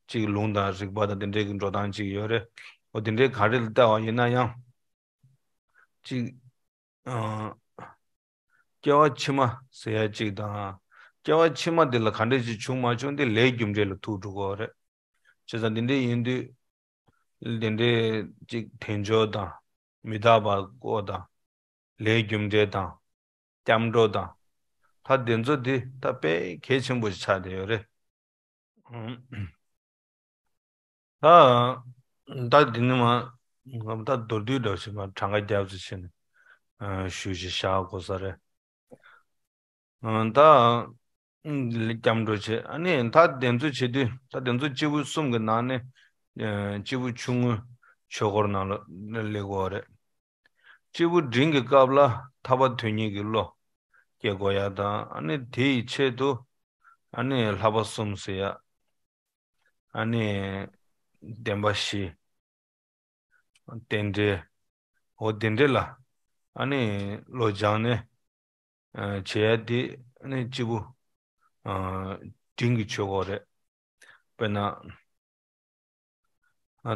ཅིག་ལུང་དང་རིགས་པ་དང་དེ་འདྲའི་གི་འགྲོ་སྟངས་ཅིག་ཡོད་རེད། འོ་དེ་འདྲའི་ག་རེ་ལ་བལྟ་བ་ཡིན་ན་ཡང་། ཅིག་ཨ། སྐྱེ་བ་ཕྱི་མ་ཟེར་ཡ་ཅིག་དང་། སྐྱེ་བ་ཕྱི་མ་དེ་ལ་ག་འདྲ་ཅིག་བྱུང་མ་བྱུང་དེ་ལས་རྒྱུ་འབྲས་ལ་ཐུག་འགྲོ་གི་རེད། བྱས་ཙང་དེ་འདྲ་ཡིན་དུས། དེ་འདྲའི་ཅིག་དལ་འབྱོར་དང་། མི་རྟག་པ་སྐོར་དང་། ལས་རྒྱུ་འབྲས་དང་། སྐྱབས་འགྲོ་དང་། ད་དེ་ཚོ་དེ་ད་དཔེ་གལ་ཆེན་པོ་ཞིག་ཆགས་བསྡད་ཡོད་རེད། ད་ད་འདི་ནི་མ་ད་མདོར་བསྡུས་འདྲ་བོ་ཞིག་མ་གྲངས་ཀ་རྒྱབ་ཙམ་བྱས་ནས་ཞུ་ཞིག་བཞག་དགོས་ས་རེད། ད་སྐྱབས་འགྲོ་བྱེད། ཨ་ནི་ད་དེ་ཚོ་བྱེད་དུས་ད་དེ་ཚོ་སྐྱེས་བུ་གསུམ་གྱི་ནང་ནས་སྐྱེས་བུ་ཆུང་ངུའི་ཆོས་སྐོར་ནང་ལ་སླེབས་དགོས་རེད། སྐྱེས་བུ་འབྲིང་གི་སྐབས་ལ་ཐར་པ་དོན་གཉིས་ཀྱི་བློ་སྐྱེ་དགོས་ཡ་དང་། ཨ་ནི་དེ་ཡི་ཆེད་དུ་ཨ་ནི་བསླབ་པ་གསུམ་ཟེར་ཡ། ཨ་ནི་བདེན་པ་བཞི། རྟེན་འབྲེལ། འོ་དེ་འདྲ་ལ་ཨ་ནི་བློ་སྦྱངས་ནས་བྱེད་ཡ་དེ་ཨ་ནི་སྐྱེས་བུ་འབྲིང་གི་ཆོས་སྐོར་རེད། དཔེར་ན།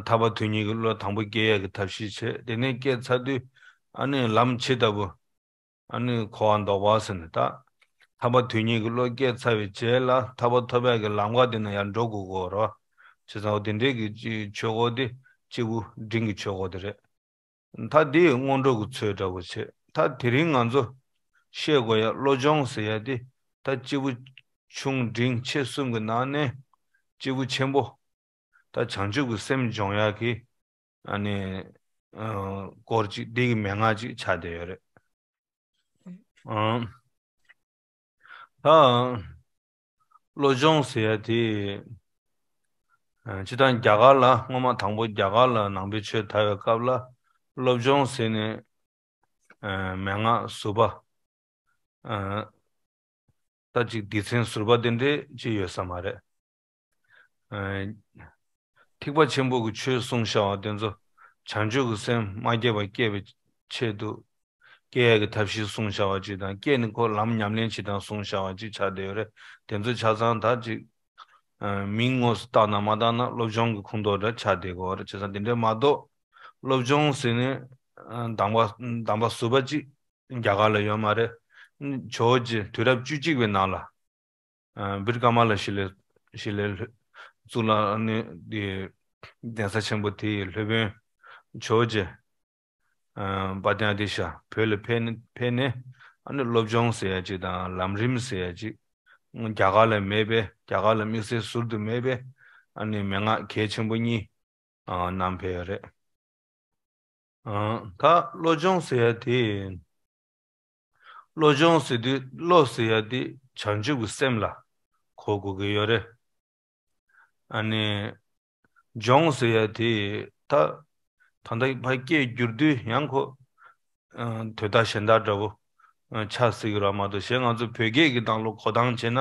ཐར་པ་དོན་གཉིས་ཀྱི་བློ་དང་པོ་སྐྱེ་ཡས་ཀྱི་ཐབས་ཤེས་བྱས། དེ་ནས་སྐྱེས་ཚར་དུས་ཨ་ནི་ལམ་ཇི་ལྟ་བུ་ཨ་ནི་འཁོར་བ་ལྡོག་པ་ཟེར་ནས། ད་ཐར་པ་དོན་གཉིས་ཀྱི་བློ་སྐྱེས་ཚར་བའི་རྗེས་ལ་ཐར་པ་ཐོབ་ཡས་ཀྱི་ལམ་ཁ་དེ་ནས་ཡར་འགྲོ་དགོས་ཀྱི་ཡོད་རེད། བྱས་ཙང་འོ་དེ་འདྲའི་གི་ཆོས་སྐོར་དེ་སྐྱེས་བུ་འབྲིང་གི་ཆོས་སྐོར་དེ་རེད། ད་དེ་སྔོན་འགྲོ་གི་ཚུལ་འདྲ་བོ་བྱས། ད་དེ་རིང་ང་ཚོ་ཤེས་དགོས་ཡ་བློ་སྦྱོང་ཟེར་ཡ་དེ། ད་སྐྱེས་བུ་ཆུང་འབྲིང་ཆེ་གསུམ་གྱི་ནང་ནས་སྐྱེས་བུ་ཆེན་པོ། ད་བྱང་ཆུབ་ཀྱི་སེམས་སྦྱོང་ཡག་གི་ཨ་ནི་ཨ་སྐོར་ཅིག་འདི་གི་མན་ངག་ཅིག་ཆགས་བསྡད་ཡོད་རེད། ཨ་ད་བློ་སྦྱོང་ཟེར་ཡ་དེ། ཨ་སྤྱིར་བཏང་རྒྱ་གར་ལ་སྔོན་མ་དང་པོ་རྒྱ་གར་ལ་ནང་པའི་ཆོས་དར་བའི་སྐབས་ལ་བློ་སྦྱོང་ཟེར་ནས་ཨ་མན་ངག་ཟུར་པ། ཨ་ད་ཅིག་སྡེ་ཚན་ཟུར་པ་དེ་འདྲས་ཅིག་ཡོད་ས་མ་རེད། ཨ་ཐེག་པ་ཆེན་པོ་གི་ཆོས་གསུངས་བཞག་པ་དེ་ཚོ་བྱང་ཆུབ་ཀྱི་སེམས་མ་སྐྱེས་པ་སྐྱེ་བའི་ཆེད་དུ་སྐྱེ་ཡས་ཀྱི་ཐབས་ཤེས་གསུངས་བཞག་པ་ཅིག་དང་། སྐྱེས་ནས་ཁོ་ལམ་ཉམས་ལེན་བྱེད་སྟངས་གསུངས་བཞག་པ་ཅིག་ཆགས་བསྡད་ཡོད་རེད། དེ་ཚོ་ཆ་ཚང་ད་ཅིག་ཨ་མིང་དངོས་སུ་བཏགས་ན་མ་བཏགས་ན་བློ་སྦྱོང་གི་ཁོངས་གཏོགས་འདྲ་ཆགས་བསྡད་ཀྱི་ཡོད་རེད། བྱས་ཙང་དེ་འདྲས་མ་གཏོགས་བློ་སྦྱོང་ཟེར་ནས་ཨ་གདམས་པ་གདམས་པ་ཟུར་པ་ཅིག་རྒྱ་གར་ལ་ཡོད་མ་རེད། ཇོ་བོ་རྗེ་དུས་རབས་བཅུ་གཅིག་པའི་ནང་ལ། ཨ་བིར་ཀ་མ་ལ་ཤཱི་ལའི་ཤཱི་ལའི་ལྷོ་གཙུག་ལག་ནི་དེ་གདན་ས་ཆེན་པོ་དེའི་སློབ་དཔོན་ཇོ་བོ་རྗེ་ཨ་པ་ཏན་ཨ་ཏི་ཤ་བོད་ལ་ཕེབས་ནས་ཕེབས་ནས། ཨ་ནི་བློ་སྦྱོང་ཟེར་ཡ་ཅིག་དང་ལམ་རིམ་ཟེར་ཡ་ཅིག་རྒྱ་གར་ལ་མེད་པས། རྒྱ་གར་ལ་དམིགས་བསལ་ཟུར་དུ་མེད་པས། ཨ་ནི་མན་ངག་གལ་ཆེན་པོ་གཉིས་ཨ་གནང་ཕེབས་ཡོད་རེད། ཨ་ད་བློ་སྦྱོང་ཟེར་ཡ་དེ། བློ་སྦྱོང་ཟེར་དུས་བློ་ཟེར་ཡ་དེ་བྱང་ཆུབ་ཀྱི་སེམས་ལ་གོ་དགོས་ཀྱི་ཡོད་རེད། ཨ་ནི་སྦྱོང་ཟེར་ཡ་དེ་ད་ད་ལྟ་ཕར་སྐད་བསྒྱུར་དུས་ཡང་ཁོ་ཨ་དོན་དག་གཞན་དག་འདྲ་བོ་ཨ་ཆགས་སྲིད་ཀྱི་རེད་མ་གཏོགས། གཞན་ང་ཚོ་བོད་སྐད་ཀྱི་ནང་ལོགས་གོ་སྟངས་བྱས་ན།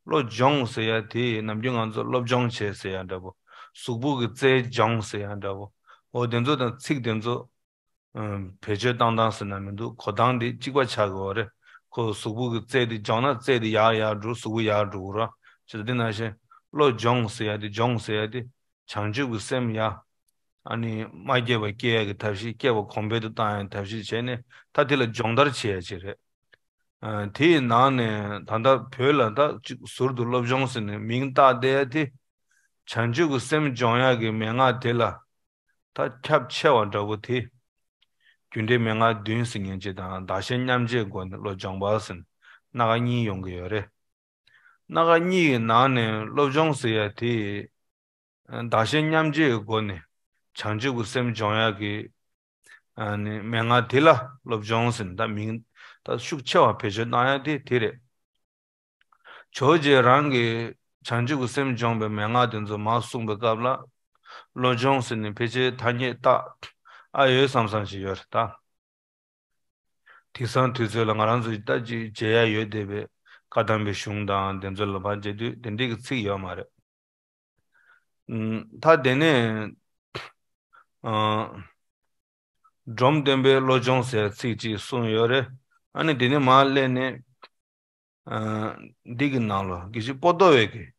བློ་སྦྱོང་ཟེར་ཡ་དེ་ནམ་རྒྱུན་ང་ཚོ་སློབ་སྦྱོང་བྱས་ཟེར་ཡ་འདྲ་བོ། གཟུགས་པོ་གི་རྩལ་སྦྱོང་ཟེར་ཡ་འདྲ་བོ། འོ་དེ་ཚོ་དང་ཚིག་དེ་ཚོ་ཨ་བེད་སྤྱོད་བཏང་སྟངས་ཟེར་ན་མི་འདུག་གོ་སྟངས་དེ་གཅིག་པ་ཆགས་ཀྱི་ཡོད་རེད། ཁོ་གཟུགས་པོ་གི་རྩལ་དེ་སྦྱོང་ན་རྩལ་དེ་ཡར་ཡར་འགྲོ། གཟུགས་པོ་ཡར་འགྲོ་གི་རེད། བྱས་ཙང་དེ་ནང་བཞིན་བློ་སྦྱོང་ཟེར་ཡ་དེ། སྦྱོང་ཟེར་ཡ་དེ་བྱང་ཆུབ་ཀྱི་སེམས་ཡར་ཨ་ནི་མ་སྐྱེས་པ་སྐྱེ་ཡ་གི་ཐབས་ཤེས། སྐྱེས་པ་གོང་འཕེལ་དུ་བཏང་ཡ་གི་ཐབས་ཤེས་བྱས་ནས། ད་དེ་ལ་སྦྱོང་བརྡར་བྱེད་ཡ་ཅིག་རེད། ཨ། དེའི་ནང་ནས་ད་ལྟ་བོད་ལ་ད་ཅིག་ཟུར་དུ་སློབ་སྦྱོང་ཟེར་ནས་མིང་བཏགས་བསྡད་ཡ་དེ། བྱང་ཆུབ་ཀྱི་སེམས་སྦྱོང་ཡ་གི་མན་ངག་དེ་ལ་ད་ཁྱབ་ཆེ་བ་འདྲ་བོ་དེ། རྒྱུ་འབྲས་མན་ངག་བདུན་ཟེར་མཁན་ཅིག་དང་བདག་གཞན་མཉམ་བརྗེའི་སྒོ་ནས་བློ་སྦྱོང་བ་ཟེར་ནས་སྣ་ཁ་གཉིས་ཡོང་གི་ཡོད་རེད། སྣ་ཁ་གཉིས་ཀྱི་ནང་ནས་སློབ་སྦྱོང་ཟེར་ཡ་དེ། བདག་གཞན་མཉམ་བརྗེའི་སྒོ་ནས་བྱང་ཆུབ་ཀྱི་སེམས་སྦྱོང་ཡག་གི། ཨ་ནི་མན་ངག་དེ་ལ་སློབ་སྦྱོང་ཟེར་ནས་ད་མིང་ད་ཤུགས་ཆེ་བ་བེད་སྤྱོད་བཏང་ཡག་དེ་དེ་རེད། ཇོ་བོ་རྗེ་རང་གིས་བྱང་ཆུབ་ཀྱི་སེམས་སྦྱོང་བའི་མན་ངག་དེ་ཚོ་མར་གསུངས་པའི་སྐབས་ལ། བློ་སྦྱོང་ཟེར་ནས་ཕལ་ཆེར་ཐ་སྙད་བཏགས་ཨ་ཡོད་བསམ་བསམ་ཞིག་ཡོད་རེད་ད། དེང་སང་དུས་ཚོད་ལ་ང་རང་ཚོ་ད་ཅིག་མཇལ་ཡ་ཡོད་བསྡད་པའི་བཀའ་གདམས་པའི་གཞུང་དང་དེ་ཚོ་ལ་ཕར་མཇལ་དུས་དེ་འདྲའི་གི་ཚིག་ཡོད་མ་རེད། ཨུམ། ད་དེ་ནས། ཨ། འབྲོམ་སྟོན་པས་བློ་སྦྱོང་ཟེར་ཚིག་ཅིག་གསུངས་ཡོད་རེད། ཨ་ནི་དེ་ནས་མར་སླེབས་ནས། ཨ། འདི་གི་ནང་ལ་དགེ་བཤེས་པོ་ཏོ་བས་ཀྱི་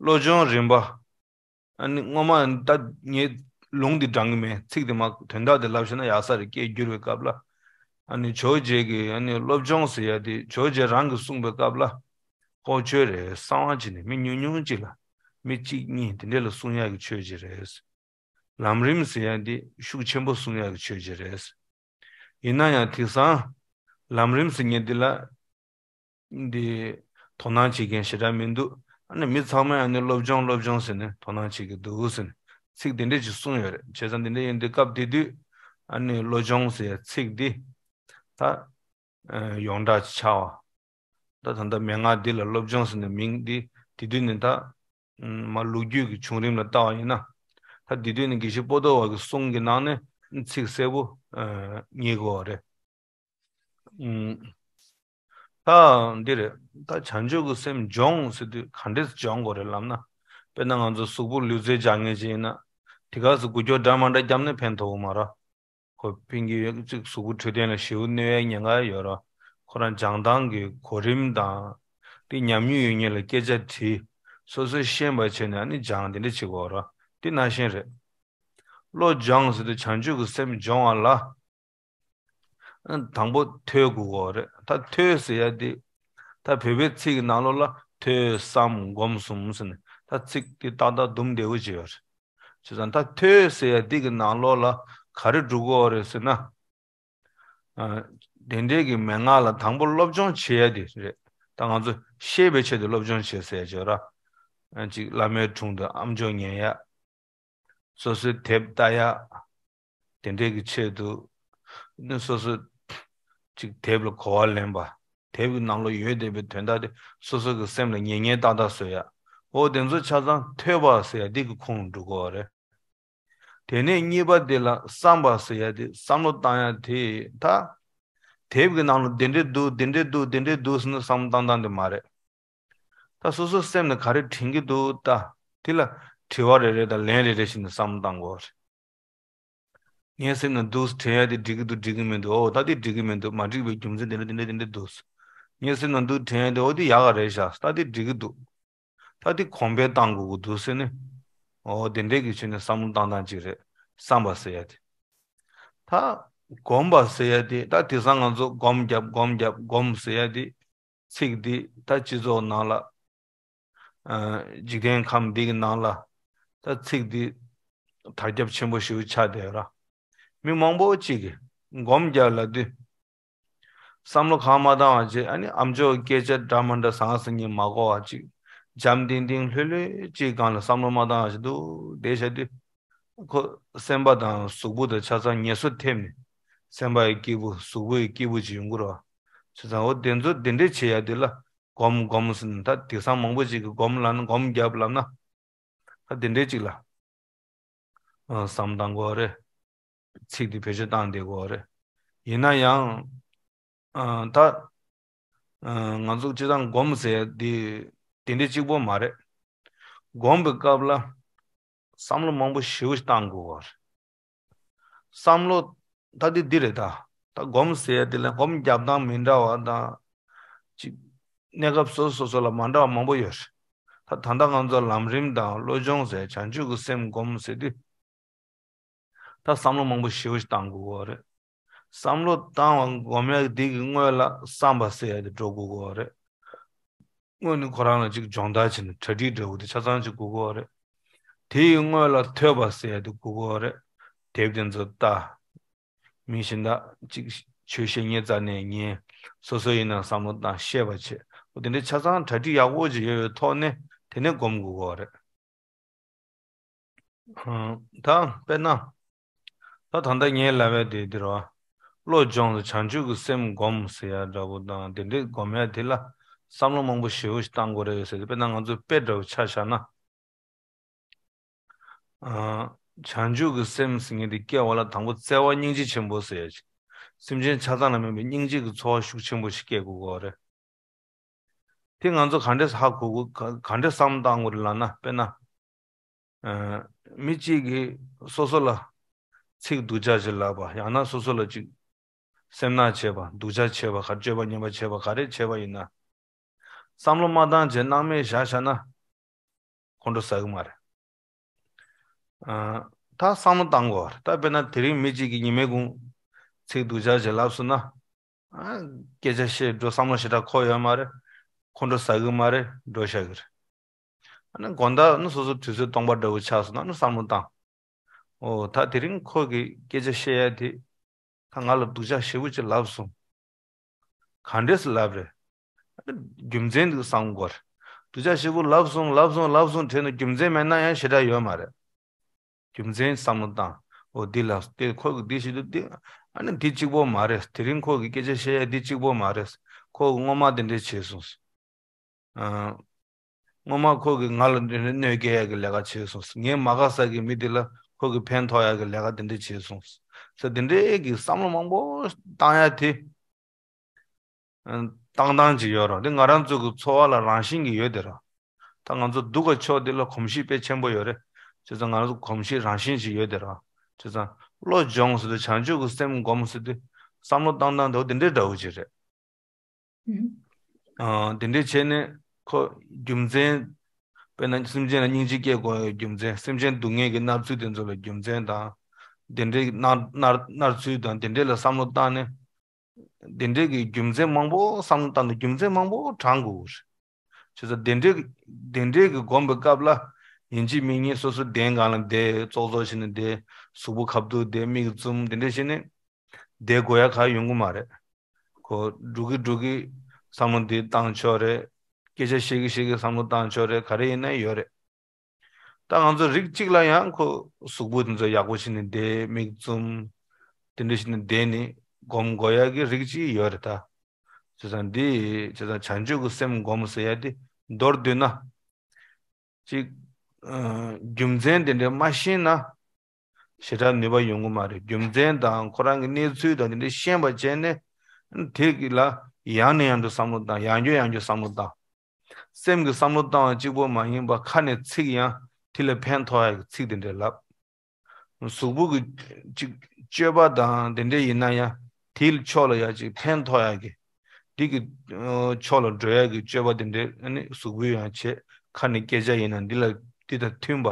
བློ་སྦྱོང་རིམ་པ། ཨ་ནི་སྔོན་མ་ད་ངས་ལུང་འདི་དྲངས་ཀྱི་མེད། ཚིག་དེ་མ་དོན་དག་དེ་ལབ་ཤེས་ན་ཡག་ས་རེད། སྐད་བསྒྱུར་བའི་སྐབས་ལ། ཨ་ནི་ཇོ་བོ་རྗེ་གིས་ཨ་ནི་བློ་སྦྱོང་ཟེར་ཡ་དེ་ཇོ་བོ་རྗེ་རང་གིས་གསུངས་པའི་སྐབས་ལ། ལྐོག་ཆོས་རེད། གསང་བ་བྱས་ནས་མི་ཉུང་ཉུང་ཅིག་ལ། མི་གཅིག་གཉིས་དེ་འདྲས་ལ་གསུང་ཡག་གི་ཆོས་ཅིག་རེད། ལམ་རིམ་ཟེར་ཡ་འདི་ཤུགས་ཆེན་པོ་གསུང་ཡག་གི་ཆོས་ཅིག་རེད། ཡིན་ན་ཡང་དེང་སང་ལམ་རིམ་ཟེར་མཁན་འདི་ལ་འདི་དོ་སྣང་བྱེད་མཁན་ཞེ་དྲག་མི་འདུག། ཨ་ནི་མི་ཚང་མས་ཨ་ནི་སློབ་སྦྱོང་སློབ་སྦྱོང་ཟེར་ནས་དོ་སྣང་བྱེད་ཀྱི་འདུག་ཟེར་ནས་ཚིག་འདི་འདྲས་ཅིག་གསུངས་ཡོད་རེད། བྱས་ཙང་འདི་འདྲས་ཡིན་དུས་སྐབས་དེ་དུས་ཨ་ནི་བློ་སྦྱོང་ཟེར་ཡ་ཚིག་འདི་ད། ཨ། ཡོངས་གྲགས་ཆགས་པ། ད་ད་ལྟ་མན་ངག་འདི་ལ་སློབ་སྦྱོང་ཟེར་ནས་མིང་འདི་དེ་དུས་ནས་ད། ཨ། མ་ལོ་རྒྱུས་ཀྱི་བྱུང་རིམ་ལ་བལྟ་བ་ཡིན་ན། ད་དེ་དུས་ནས་དགེ་བཤེས་པོ་ཏོ་བ་གི་གསུང་གི་ནང་ནས་ཚིག་གསལ་པོ། ཨ། རྙེད་དགོས་པ་རེད། ཨ། ད་འདི་རེད། ད་བྱང་ཆུབ་ཀྱི་སེམས་སྦྱོང་ཟེར་དུས་ག་འདྲས་སྦྱོང་དགོས་རེད་ལབ་ན། དཔེར་ན་ང་ཚོ་གཟུགས་པོ་ལུས་རྩལ་སྦྱང་མཁན་ཅིག་ཡིན་ན། དེ་ག་སེ་འགུལ་སྐྱོད་འདྲ་མ་འདྲ་བརྒྱབ་ནས་ཕན་ཐོགས་ཀྱི་མ་རེད། ཁོ་ཕན་གྱི་ཡོད་ཅིག་གཟུགས་པོ་འཕྲོད་བསྟེན་ལ་ཞེ་པོ་གནོད་ཡའི་ཉེན་ཁ་ཡོད་ར། ཁོ་རང་སྦྱང་སྟངས་ཀྱི་གོ་རིམ་དང་། དེ་ཉམས་མྱོང་ཡོད་མཁན་ལ་སྐད་ཆ་དྲིས། སོ་སོས་ཤེས་པ་བྱས་ནས་ཨ་ནི་སྦྱང་དེ་འདྲ་བྱེད་དགོས་ར། དེ་ནང་བཞིན་རེད། བློ་སྦྱང་ཟེར་དུས་བྱང་ཆུབ་ཀྱི་སེམས་སྦྱོང་བ་ལ། དང་པོ་ཐོས་དགོས་ཀྱི་རེད། ད་ཐོས་ཟེར་ཡ་དེ། ད་བོད་པའི་ཚིག་གི་ནང་ལོགས་ལ་ཐོས་བསམ་སྒོམ་གསུམ་ཟེར་ནས་ད་ཚིག་དེ་ཏག་ཏག་འདུམ་བདེ་བོ་བྱས་ཡོད་རེད། བྱས་ཙང་ད་ཐོས་ཟེར་ཡ་འདི་གི་ནང་ལོགས་ལ་ག་རེ་འགྲོ་གི་ཡོད་རེད་ཟེར་ན། ཨ། དེ་འདྲའི་གི་མན་ངག་ལ་དང་པོ་སློབ་སྦྱོང་བྱེད་ཡ་དེ་རེད། ད་ང་ཚོ་ཤེས་པའི་ཆེད་དུ་སློབ་སྦྱོང་བྱེད་ཟེར་ཡ་ཅིག་ཡོད་ར། ཨ། ཅིག་བླ་མའི་དྲུང་དུ་ཨམ་ཅོག་ཉན་ཡ། སོ་སོའི་དེབ་ལྟ་ཡ། དེ་འདྲའི་གི་ཆེད་དུ། ནི་སོ་སོ་ཅིག་དེབ་ལ་གོ་བ་ལེན་པ། དེབ་ཀྱི་ནང་ལ་ཡོད་བསྡད་པའི་དོན་དག་དེ་སོ་སོ་གི་སེམས་ལ་ཉན་ཉན་ཏག་ཏག་བཟོ་ཡ། འོ་དེ་ཚོ་ཆ་ཚང་ཐོས་པ་ཟེར་ཡ་འདི་གི་ཁོངས་ལ་འགྲོ་གི་ཡོད་རེད། དེ་ནས་གཉིས་པ་དེ་ལ་བསམ་པ་ཟེར་ཡ་དེ་བསམ་བློ་བཏང་ཡ་དེ་ད། དེབ་ཀྱི་ནང་ལ་དེ་འདྲས་འདུག་དེ་འདྲས་འདུག་དེ་འདྲས་འདུག་ཟེར་ནས་བསམ་བློ་བཏང་སྟངས་དེ་མ་རེད། ད་སོ་སོའི་སེམས་ལ་ག་རེ་དྲན་གྱི་འདུག་ད། དེ་ལ་དྲི་བ་རེ་རེ་དང་ལན་རེ་རེ་བྱས་ནས་བསམ་བློ་བཏང་དགོས་རེད། ངའི་སེམས་ལ་འདུག་དྲན་ཡ་དེ་འགྲིག་གི་འདུག་འགྲིག་གི་མི་འདུག་འོ་ད་དེ་འགྲིག་གི་མི་འདུག་མ་འགྲིག་པའི་རྒྱུ་མཚན་དེ་འདྲ་དེ་འདྲ་དེ་འདྲ་འདུག་ངའི་སེམས་ལ་འདུག་དྲན་ཡ་དེ་འོ་དེ་ཡག་ག་རེད་ཤག་ད་དེ་འགྲིག་གི་འདུག་ད་དེ་གོང་འཕེལ་བཏང་དགོས་ཀྱི་འདུག་ཟེར་ནས། འོ་དེ་འདྲས་ཀྱི་ཆོས་ནས་བསམ་བློ་བཏང་སྟངས་ཅིག་རེད། བསམ་པ་ཟེར་ཡ་དེ། ད་སྒོམ་པ་ཟེར་ཡ་དེ་ད་དེང་སང་ང་ཚོ་སྒོམ་རྒྱབ་སྒོམ་རྒྱབ་སྒོམ་ཟེར་ཡ་དེ། ཚིག་འདི་ད་སྤྱི་ཚོགས་ནང་ལ། ཨ། འཇིག་རྟེན་ཁམས་འདི་གི་ནང་ལ་ད་ཚིག་འདི་དར་ཁྱབ་ཆེན་པོ་ཞེ་པོ་ཆགས་བསྡད་ཡོད་ར། མི་མང་པོ་ཅིག་གིས་སྒོམ་རྒྱག་ལབ་དུས་བསམ་བློ་གང་མ་བཏང་བ་བྱས། ཨ་ནི་ཨམ་ཅོག་སྐད་ཆ་འདྲ་མ་འདྲ་ཟང་ཟིང་ངེ་མ་གོ་བ་ཅིག་འཇམ་ཐིང་ཐིང་ལྷོད་ལྷོད་ཅིག་སྒང་ལ་བསམ་བློ་མ་བཏང་བ་ཞིག་འདུག་བསྡད་བྱ་དུས། ཁོ་སེམས་པ་དང་གཟུགས་པོ་དང་ཆ་ཚང་ངལ་གསོ་ཐེབས་ནས་སེམས་པ་ཡི་སྐྱིད་པོ་གཟུགས་པོ་ཡི་སྐྱིད་པོ་ཅིག་ཡོང་གི་རེད་བ། བྱས་ཙང་འོ་དེ་ཚོ་དེ་འདྲས་བྱེད་ཡ་དེ་ལ་སྒོམ་སྒོམ་ཟེར་ནས། ད་དེང་སང་མང་པོ་ཅིག་གིས་སྒོམ་ལབ་ན་སྒོམ་རྒྱབ་ལབ་ན། ད་དེ་འདྲས་ཅིག་ལ། ཨ། བསམ་བཏང་དགོས་རེད། ཚིག་དེ་བེད་སྤྱོད་བཏང་བསྡད་དགོས་རེད། ཡིན་ན་ཡང་། ཨ། ད། ཨ། ང་ཚོ་སྤྱིར་བཏང་སྒོམ་ཟེར་དེ་དེ་འདྲ་གཅིག་པོ་མ་རེད། སྒོམ་པའི་སྐབས་ལ་བསམ་བློ་མང་པོ་ཞེ་པོ་ཞིག་བཏང་དགོས་པ་རེད། བསམ་བློ་ད་དེ་འདི་རེད་ད། ད་སྒོམ་ཟེར་དེ་ལ་སྒོམ་རྒྱབ་སྟངས་མི་འདྲ་བ་དང་། ཅིག་གནས་སྐབས་སོ་སོ་སོ་ལ་མ་འདྲ་བ་མང་པོ་ཡོད་རེད། ད་ད་ལྟ་ང་ཚོ་ལམ་རིམ་དང་བློ་སྦྱོང་ཟེར་བྱང་ཆུབ་ཀྱི་སེམས་སྒོམ་ཟེར་དུས། ད་བསམ་བློ་མང་པོ་ཞེ་པོ་ཞིག་བཏང་དགོས་པ་རེད། བསམ་བློ་བཏང་བ་སྒོམ་ཡག་འདི་གི་སྔོན་ལ་བསམ་པ་ཟེར་ཡག་དེ་འགྲོ་དགོས་ཀྱི་ཡོད་རེད། སྔོན་ནས་ཁོ་རང་ལ་ཅིག་སྦྱོང་བརྡར་བྱས་ནས་གྲ་སྒྲིག་འདྲ་བོ་དེ་ཆ་ཚང་ཅིག་དགོས་ཀྱི་ཡོད་རེད། དེ་ཡི་སྔོན་ལ་ཐོས་པ་ཟེར་ཡག་དེ་དགོས་ཀྱི་ཡོད་རེད། དེབ་དེ་ཚོ་ལྟ། མི་གཞན་དག་ཅིག་ཆོས་བཤད་ཉན་རྩ་ནས་ཉན། སོ་སོ་ཡིན་ན་བསམ་བློ་བཏང་ཤེས་པ་བྱེད། འོ་དེ་འདྲའི་ཆ་ཚང་གྲ་སྒྲིག་ཡག་པོ་ཅིག་ཡོད་པའི་ཐོག་ནས་དེ་ནས་སྒོམ་དགོས་ཀྱི་ཡོད་རེད། ཨ། ད་དཔེར་ན། ད་ད་ལྟ་ངས་ལབ་པའི་དེ་འདི་རེད་བ། བློ་སྦྱོང་ཟེར་བྱང་ཆུབ་ཀྱི་སེམས་སྒོམ་ཟེར་ཡ་འདྲ་པོ་དང་དེ་འདྲའི་སྒོམ་ཡ་དེ་ལ་བསམ་བློ་མང་པོ་ཞེ་པོ་ཞིག་བཏང་དགོས་རེད་ཟེར་ཏེ། དཔེར་ན་ང་ཚོའི་དཔེ་འདྲ་པོ་ཆ་བཞག་ན། ཨ། བྱང་ཆུབ་ཀྱི་སེམས་ཟེར་མཁན་དེ་སྐྱེ་བ་ལ་དང་པོ་བརྩེ་བ་སྙིང་རྗེ་ཆེན་པོ་ཟེར་ཡ་ཅིག་སེམས་ཅན་ཆ་ཚང་ལ་དམིགས་པའི་སྙིང་རྗེ་གི་ཚོར་བ་ཤུགས་ཆེན་པོ་ཞིག་སྐྱེ་དགོས་ཀྱི་ཡོད་རེད། དེ་ང་ཚོ་ག་འདྲས་ཧ་གོ་དགོས། ག་ག་འདྲས་བསམ་བཏང་དགོས་རེད་ལབ་ན། དཔེར་ན། ཨ། མི་གཅིག་གིས་སོ་སོ་ལ་ཚིག་སྡུག་ཅག་ཅིག་ལབ་པ། ཡང་ན་སོ་སོ་ལ་ཅིག་སེམས་ནག་བྱས་པ། སྡུག་ཅག་བྱས་པ། ག་སྤྱོད་པ་ངན་པ་བྱས་པ་ག་རེ་བྱས་པ་ཡིན་ན། བསམ་བློ་མ་བཏང་བྱས་སྣང་མེད་བཞག་བཞག་ན། ཁོང་ཁྲོ་ཟ་གི་མ་རེད། ཨ། ད་བསམ་བློ་བཏང་དགོས་རེད། ད་དཔེར་ན་དེ་རིང་མི་གཅིག་གིས་ཉི་མའི་གུང་ཚིག་སྡུག་ཅག་ཅིག་ལབ་སོང་ན། ཨ། སྐད་ཆ་བཤད་འགྲོ་བསམ་བློ་ཞེ་དྲག་འཁོར་ཡོད་མ་རེད། ཁོང་ཁྲོ་ཟ་གི་མ་རེད། འགྲོ་བཞག་གི་རེད། ཨ་ནི་དགོང་དག་ནི་སོ་སོ་དུས་ཚོད་སྟོང་པ་འདྲ་བོ་ཆགས་སོང་ན་ནི་བསམ་བློ་བཏང་། འོ་ད་དེ་རིང་ཁོ་གིས་སྐད་ཆ་བཤད་ཡ་དེ་ད་ང་ལ་སྡུག་ཅག་ཞེ་པོ་ཅིག་ལབ་སོང་། ག་འདྲས་སེ་ལབ་རེད། རྒྱུ་མཚན་འདི་བསམ་དགོས་རེད། སྡུག་ཅག་ཞེ་པོ་ལབ་སོང་ལབ་སོང་ལབ་སོང་དྲན་ནས་རྒྱུ་མཚན་མེད་ན་ཡང་ཞེ་དྲག་ཡོད་མ་རེད། རྒྱུ་མཚན་བསམ་བློ་བཏང་། འོ་འདི་ལ་དེ་ཁོ་གིས་འདི་བྱེད་དུས་འདི། ཨ་ནི་འདི་གཅིག་པོ་མ་རེད། དེ་རིང་ཁོ་གིས་སྐད་ཆ་བཤད་ཡ་འདི་གཅིག་པོ་མ་རེད། ཁོ་གིས་སྔོན་མ་འདི་འདྲས་བྱས་སོང་། ཨ། སྔོན་མ་ཁོ་གིས་ང་ལ་འདི་འདྲས་གནོད་སྐྱེལ་ཡ་གི་ལས་ཀ་བྱས་སོང་། ངའི་མ་དགའ་ས་གི་མི་འདི་ལ་ཁོ་གིས་ཕན་ཐོགས་ཡ་གི་ལས་ཀ་འདི་འདྲས་བྱས་སོང་ཟེར། འདི་འདྲས་ཀྱི་བསམ་བློ་མང་པོ་བཏང་ཡ་དེ། ཨ། བཏང་སྟངས་ཅིག་ཡོད་རེད། འདི་ང་རང་ཚོ་གི་འཚོ་བ་ལ་རང་བཞིན་གྱིས་ཡོད་དེ་རེད། ད་ང་ཚོ་སྡུག་ག་ཕྱོགས་འདི་ལ་གོམས་གཤིས་དཔེ་ཆེན་པོ་ཡོད་རེད། བྱས་ཙང་ང་ཚོ་གོམས་གཤིས་རང་བཞིན་ཅིག་ཡོད་དེ་རེད། བྱས་ཙང་བློ་སྦྱོང་ཟེར་དུས་བྱང་ཆུབ་ཀྱི་སེམས་སྒོམ་ཟེར་དུས་བསམ་བློ་བཏང་སྟངས་དེ་འདི་འདྲའི་འདྲ་བོ་ཅིག་རེད། ཨ། དེ་འདྲས་བྱས་ནས་ཁོ་རྒྱུ་མཚན། དཔེར་ན་སེམས་ཅན་ལ་སྙིང་རྗེ་སྐྱེ་དགོས་ཡ་རྒྱུ་མཚན། སེམས་ཅན་སྡུག་བསྔལ་གྱི་མནར་ཚུལ་དེ་ཚོ་ལ་རྒྱུ་མཚན་དང་། དེ་འདྲའི་མནར་མནར་མནར་ཚུལ་དང་དེ་འདྲས་ལ་བསམ་བློ་བཏང་ནས། དེ་འདྲས་ཀྱི་རྒྱུ་མཚན་མང་པོ་བསམ་བློ་བཏང་ནས་རྒྱུ་མཚན་མང་པོ་དྲངས་དགོས་རེད། བྱས་ཙང་དེ་འདྲས་དེ་འདྲས་ཀྱི་སྒོམ་པའི་སྐབས་ལ་ཡིན་གཅིག་མིན་གཉིས་སོ་སོ་གདན་སྒང་ལ་བསྡད། ཙོག་ཙོག་བྱས་ནས་བསྡད། གཟུགས་པོ་ཁ་ཐུག་བསྡད། མིག་བཙུམ། དེ་འདྲས་བྱས་ནས་བསྡད་དགོས་ཡ་ག་ཡོང་གི་མ་རེད། ཁོ་འགྲོ་གི་འགྲོ་གི་བསམ་བློ་འདི་བཏང་ཆོག་རེད། སྐད་ཆ་བཤད་གི་བཤད་གི་བསམ་བློ་བཏང་ཆོག་རེད། ག་རེ་ཡིན་ན་ཡོད་རེད། ད་ང་ཚོ་རིགས་གཅིག་ལ་ཡང་ཁོ་གཟུགས་པོ་དེ་ཚོ་ཡག་པོ་བྱས་ནས་བསྡད། མིག་བཙུམ། དེ་འདྲ་བྱས་ནས་བསྡད་ནས་སྒོམ་དགོས་ཡ་གི་རིགས་གཅིག་ཡོད་རེད་ད། བྱས་ཙང་འདི་བྱས་ཙང་བྱང་ཆུབ་ཀྱི་སེམས་སྒོམ་ཟེར་ཡ་དེ་མདོར་བསྡུས་ན། གཅིག་ཨ། རྒྱུ་མཚན་དེ་འདྲ་མ་ཤེས་ན། ཞེ་དྲག་ནུས་པ་ཡོང་གི་མ་རེད། རྒྱུ་མཚན་དང་ཁོ་རང་གི་གནས་ཚུལ་དང་དེ་འདྲ་ཤེས་པ་བྱས་ནས། དེ་གི་ལ་ཡང་ནས་ཡང་དུ་བསམ་བློ་བཏང་། ཡང་བསྐྱར་ཡང་བསྐྱར་བསམ་བློ་བཏང་། སེམས་ཀྱི་བསམ་བློ་བཏང་བ་གཅིག་པོ་མ་ཡིན་པར་ཁ་ནས་ཚིག་ཡང་དེ་ལ་ཕན་ཐོགས་ཡ་གི་ཚིག་དེ་འདྲ་ལབ། གཟུགས་པོ་གི་ཅིག་སྤྱོད་པ་དང་དེ་འདྲ་ཡིན་ན་ཡང་དེའི་ཕྱོགས་ལ་ཡ་ཅིག་ཕན་ཐོགས་ཡ་གི། འདི་གི་ཨ་ཕྱོགས་ལ་འགྲོ་ཡ་གི་སྤྱོད་པ་དེ་འདྲ་ཨ་ནི་གཟུགས་པོའི་ཡང་བྱེད། ཁ་ནས་སྐད་ཆ་ཡིན་ན་འདི་ལ་འདི་དང་མཐུན་པ།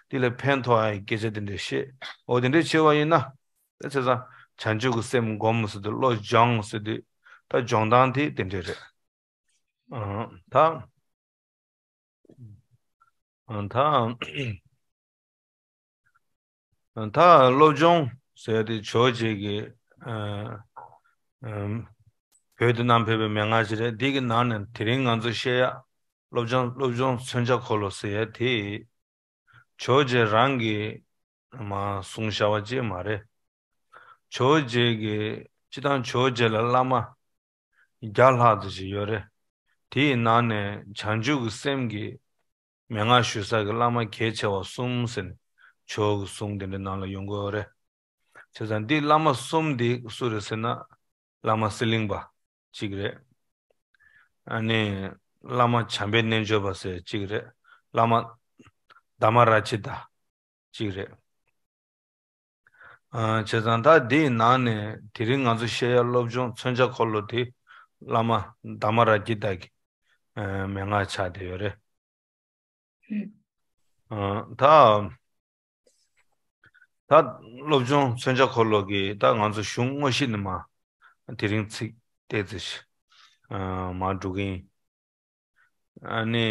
འདི་ལ་ཕན་ཐོགས་ཡ་གི་སྐད་ཆ་དེ་འདྲ་བཤད། འོ་དེ་འདྲ་བྱས་པ་ཡིན་ན། ད་བྱས་ཙང་བྱང་ཆུབ་ཀྱི་སེམས་སྒོམ་ཟེར་དུས། བློ་སྦྱོང་ཟེར་དུས། ད་སྦྱོང་སྟངས་དེ་དེ་འདྲ་རེད། ཨ། ད། ཨ། ད། ད་སློབ་སྦྱོང་ཟེར་ཏེ་ཇོ་རྗེ་གི། ཨ། ཨ། བོད་དུ་བསྣམས་ཕེབས་པའི་མན་ངག་ཅིག་རེད། འདི་གི་ནང་ནས་དེ་རིང་ང་ཚོ་བཤད་ཡ་སློབ་སྦྱོང་སློབ་སྦྱོང་མཚོན་བྱ་འཁོར་ལོ་ཟེར་ཡ་དེ། ཇོ་རྗེ་རང་གིས་མར་གསུངས་བཞག་པ་ཅིག་མ་རེད། ཇོ་རྗེ་གི་སྤྱིར་བཏང་ཇོ་རྗེ་ལ་བླ་མ་བརྒྱ་ལྷག་ཙམ་ཞིག་ཡོད་རེད། དེའི་ནང་ནས་བྱང་ཆུབ་ཀྱི་སེམས་ཀྱི་མན་ངག་ཞུ་ས་གི་བླ་མ་གལ་ཆེ་བ་གསུམ་ཟེར་ནས་ཇོ་གི་གསུང་དེ་འདྲའི་ནང་ལ་ཡོང་གི་ཡོད་རེད། བྱས་ཙང་འདི་བླ་མ་གསུམ་འདི་སུ་རེད་ཟེར་ན། བླ་མ་གསེར་གླིང་པ་གཅིག་རེད། ཨ་ནི་བླ་མ་བྱམས་པའི་རྣལ་འབྱོར་པ་ཟེར་གཅིག་རེད། བླ་མ་དྷརྨ་རཀྵི་ཏ་གཅིག་རེད། ཨ། བྱས་ཙང་ད་འདིའི་ནང་ནས་དེ་རིང་ང་ཚོ་བཤད་ཡ་སློབ་སྦྱོང་མཚོན་བྱ་འཁོར་ལོ་དེ་བླ་མ་དྷརྨ་རཀྵི་ཏ་གི། ཨ། མན་ངག་ཆགས་བསྡད་ཡོད་རེད། ཨ། ད། ད་སློབ་སྦྱོང་མཚོན་བྱ་འཁོར་ལོ་གི་ད་ང་ཚོ་གཞུང་དངོས་གཞི་ནས་མར་དེ་རིང་ཚིག་ཏོག་ཙམ་ཞིག་ཨ་མར་འགྲོ་གི་ཡིན། ཨ་ནི།